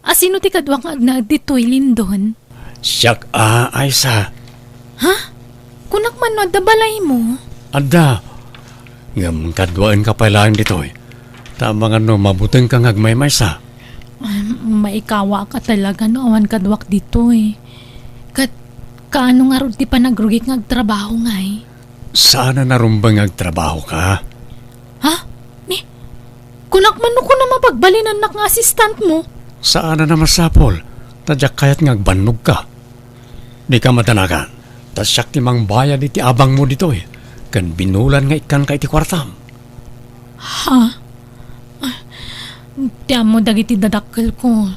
A, sino ti kaduak nga agnaed ditoy, Lindon? Siak a, Aisa. Ha? Kunak man no adda balaymo? Adda. Ngem kaduaenka pay laeng ditoy. Ta amangan no mabutengka nga agmaymaysa. Ay, maikawaak a talaga no awan kaduak ditoy. Ket kaano ngarud ti panagrugik nga agtrabaho ngay? Saan a narumbeng nga agtrabahoka. Ha? Ni, kunak man no kunam a pagbalinennak nga assistantmo? Saan a masapul, ta diak kayat nga agbannogka. Dika madanagan, ta siak ti mangbayad iti abangmo ditoy, ken binulan nga ikkanka iti kuartam. Ha? Ah, ti ammo dagiti dadakkelko.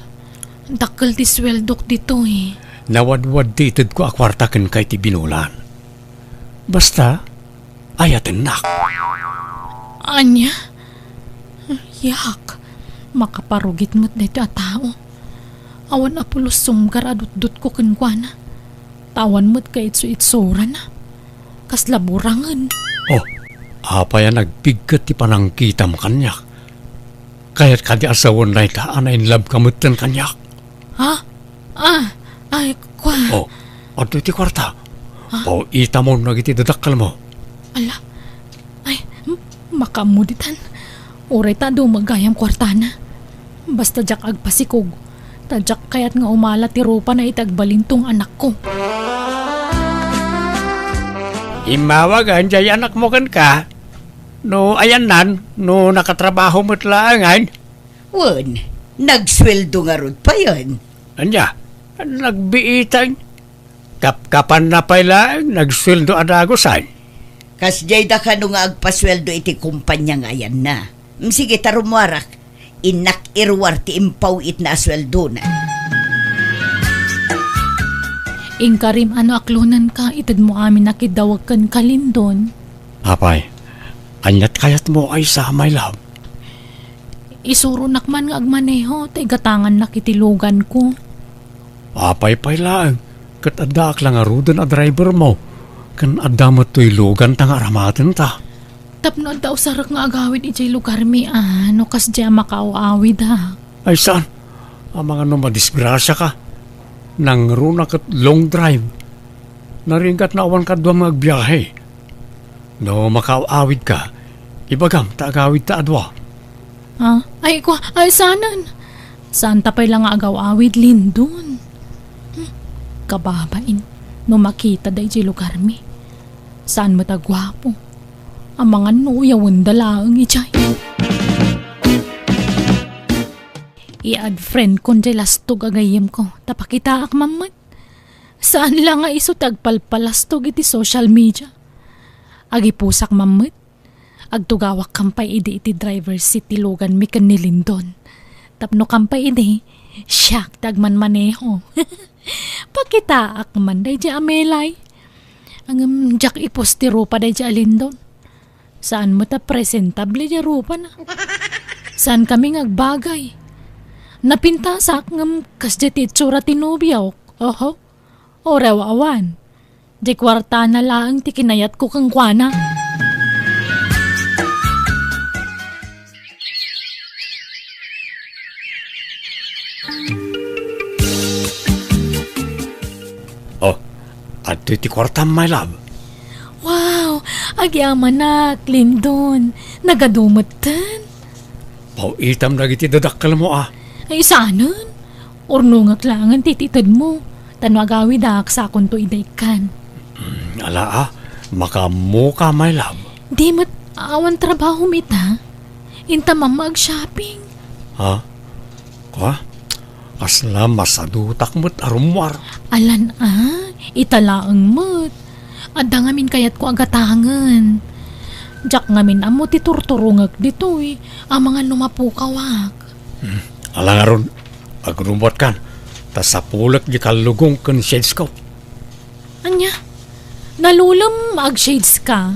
Dakkel ti sueldok ditoy. Nawadwad ti itedko a kuarta kenka iti binulan. Basta, ayatennak. Ania? Yak, makaparugit met daytoy a tao. Awan a pulos sumgar a dutdotko kenkuana. Ta awan met kaitsu-itsurana. Kasla burangen. Oh, apay a nagpigket ti panangkitam kaniak? Kayat kadi a sawen dayta a nainlabka metten kaniak? Ha? Ah, ay, kua. Oh, adtoy ti kuarta. Ha? Oh, itamon dagiti dadakkelmo. Ala, ay, m-, makaammo ditan. Uray ta dumagayam kuartana. Basta diak agpasikog. Ta diak kayat nga umala ti rupana iti agbalintong anakko. Immawagen jay anakmo kenka. No ayannan, no nakatrabaho met laengen. Wen, nagsueldo ngarud payen. Ania, nagbiitan. Kapkapanna pay laeng, nagsueldo a dagusan. Kasdiay da kano nga agpasueldo iti kumpania nga ayanna. Mm, sige, ta rummuarak. Innak iruar ti impaw-itna a sueldona. Inkarim a no aklonenka, itedmo amin a kiddawag kenka, Lindon. Apay, aniat kayatmo, Aisa, my love? Isuronak man nga agmaneho, ta igatangannak iti luganko. Apay pay laeng, ket addaak la ngaruden a drivermo, ken adda met toy luganta nga aramatenta. Tapno adda usarek nga agawid idiay lugarmi a, no kasdiay a makaaw-awid a. Ay saan? Amangan no madisgrasiaka. Nangruna ket long drive. Naringgat no awan kaduam nga agbiahe. No makaaw-awidka, ibagam ta agawidta a dua. Ah, ay, kua, ay, saanen? Saanta pay la nga agaw-awid, Lindon? Hmm, kababain, no makita daydiay lugarmi. Saan met a guapo. Amangan no uyawenda laeng idiay. I-add friend kon diay lastog a gayyemko, ta pakitaak man met. Saan la nga isu ti agpalpalastog iti social media. Agipusak man met. Agtugawak kampay idi iti driver's seat ti luganmi ken ni Lindon. Tapno kampay idi, siak ti agmanmaneho. Pakitaak man daydiay a melay. Ngem diak ipus ti rupa daydiay a Lindon. Saan met a presentable diay rupana. Saan kami nga agbagay. Napintasak ngem kasdiay ti itsura ti nobiok. Oho. Uray awan. Diay kuartana laeng ti kinayatko kenkuana. Adtoy ti kuartam, my love. Wow! Agyamanak, Lindon. Nagadu metten. Paw-itam dagiti dadakkelmo, a. Ay, saanen? Urnongek laengen ti itedmo. Ta no agawidak, sakonto idi ikkan. Mm, ala, a. Makaammoka, my love. Di met awan trabahom ita. Inta mamma ag-shopping. Ha? Kua? Kasla masadutak met a rummuar. Alan a, ita laeng met. Adda ngamin kayatko a gatangen. Diak ngamin ammo ti turturongek ditoy, amangan no mapukawak. Hmm. Ala ngarud, agrummuatkan, ta sapulek di kallugong ken shades ko. Ania? Nalulem nga ag-shades ka?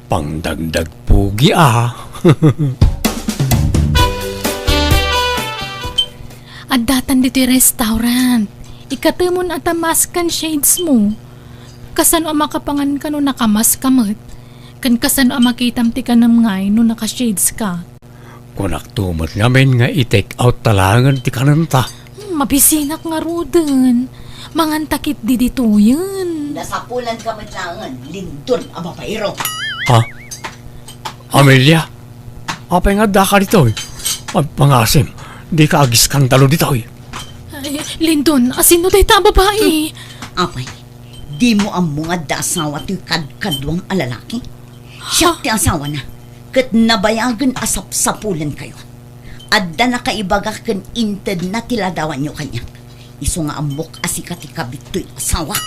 Pangdagdag pugi, a. Addatan ditoy restaurant. Ikatemon a ta mask ken shades mo. Kasano a makapangan ka no nakamask ka met? Ken kasano a makitam ti kanem ngay no naka-shades ka? Kunakto met ngamin nga i-take out ta laengen ti kanenta. Hmm, mabisinak ngaruden. Manganta ketdi ditoyen. Nasapulan ka met laengen, Lindon a babaero. Ha? Amelia? Apay nga addaka ditoy? Pag-, pangasim, dika agiskandalo ditoy. Ay, Lindon, asino dayta a babai? Apay, dimo ammo nga adda asawa toy kadkaduam a lalaki? Siak ti asawana, ket nabayagen a sapsapulenkayo. Adda nakaibaga ken intedna ti ladawanyo kaniak. Isu nga ammok a sika ti kabit toy asawak.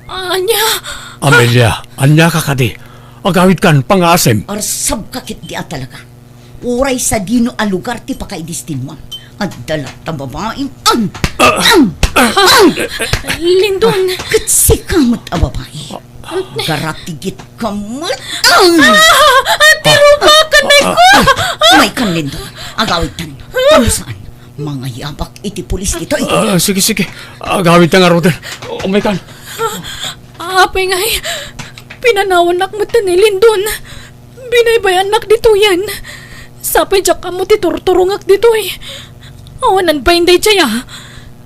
Ania? Amelia, ania ka kadi? Agawidkan, pangasim. Arsabka ketdi a talaga. Uray sadino a lugar ti pakaidestinuam. Adda latta babaim. Ang! Ang! Ang! Lindon! Ket sika met a babai. Garatigit ka met. Ang! Ah! Tirubak ka, Nay ko! Maykan, Lindon. Agawidtan. Tano saan? Mangayabak iti pulis ditoy. Ah, sige, sige. Agawidta ngaruden. Umaykan. Apay ngay, pinanawannak met ni Lindon. Binaybayannak ditoyen. Sapay diak ammo ti turturongek ditoy. Awanan pay daydiay a.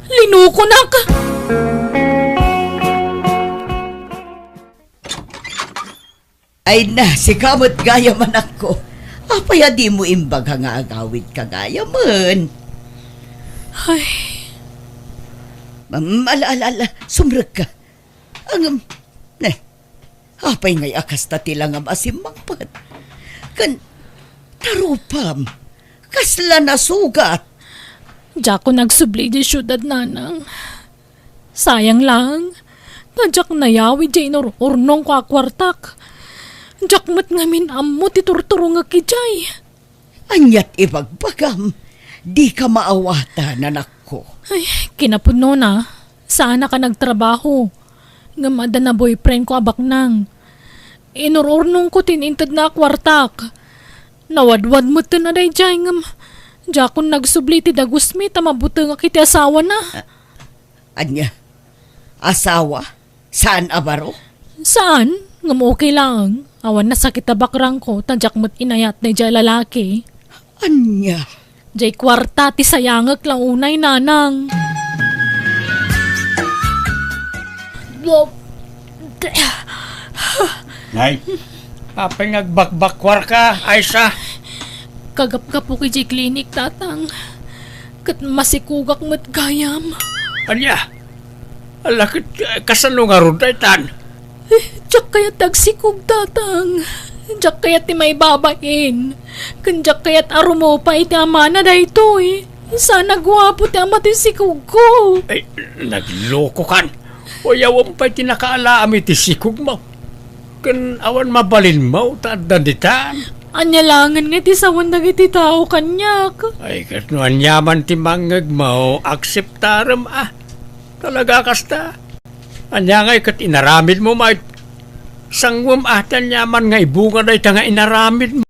Linukonak. Ay na, sika met gayam, anakko. Apay a dimo imbaga nga agawidka gayamen? Ay. Mam-, ala, ala, ala, sumrekka. Ngem, ne, apay ngay a kasta ti langam a simmangpet? Ken, tarupam, kasla nasugat? Diakon agsubli idiay siudad, nanang. Sayang lang, ta diak nayawid diay inur-urnongko a kuartak. Diak met ngamin ammo ti turturongek idiay. Aniat ibagbagam? Dika maawatan, anakko. Ay, kinapudnona, saanak a nagtrabaho. Ngem adda na boyfriendko a baknang. Inur-urnongko ti intedna a kuartak. Nawadwad metten a daydiay, ngem diakon nagsubli ti dagusmi ta mabutengak iti asawana. Ania? Asawa? Saan a baro? Saan? Ngem okay laeng. Awan nasakit a bakrangko, ta diak met inayat daydiay a lalaki. Ania? Diay kuarta ti sayangek la unay, nanang. Nay, apay nga agbakbakkuarka, Aisa? Kagapgapok idiay klinik, tatang. Ket masikogak met gayam. Ania? Ala, ket, eh, kasano ngarud daytan? Eh, diak kayat ti agsikog, tatang. Diak kayat ti maibabain. Ken diak kayat a rumupa iti amana daytoy. Saan a guapo ti ama ti sikogko. Ay, naglokokan. Uyawem pay ti nakaalaam iti sikogmo. Ken awan mabalinmo ta adda ditan. Ania laengen nga iti sawen dagiti tao kaniak? Ay, ket no aniaman ti mangngegmo, akseptarem a. Talaga kasta? Ania ngay ket inaramidmo, may sanguem a ti aniaman nga ibunga dayta nga inaramidmo?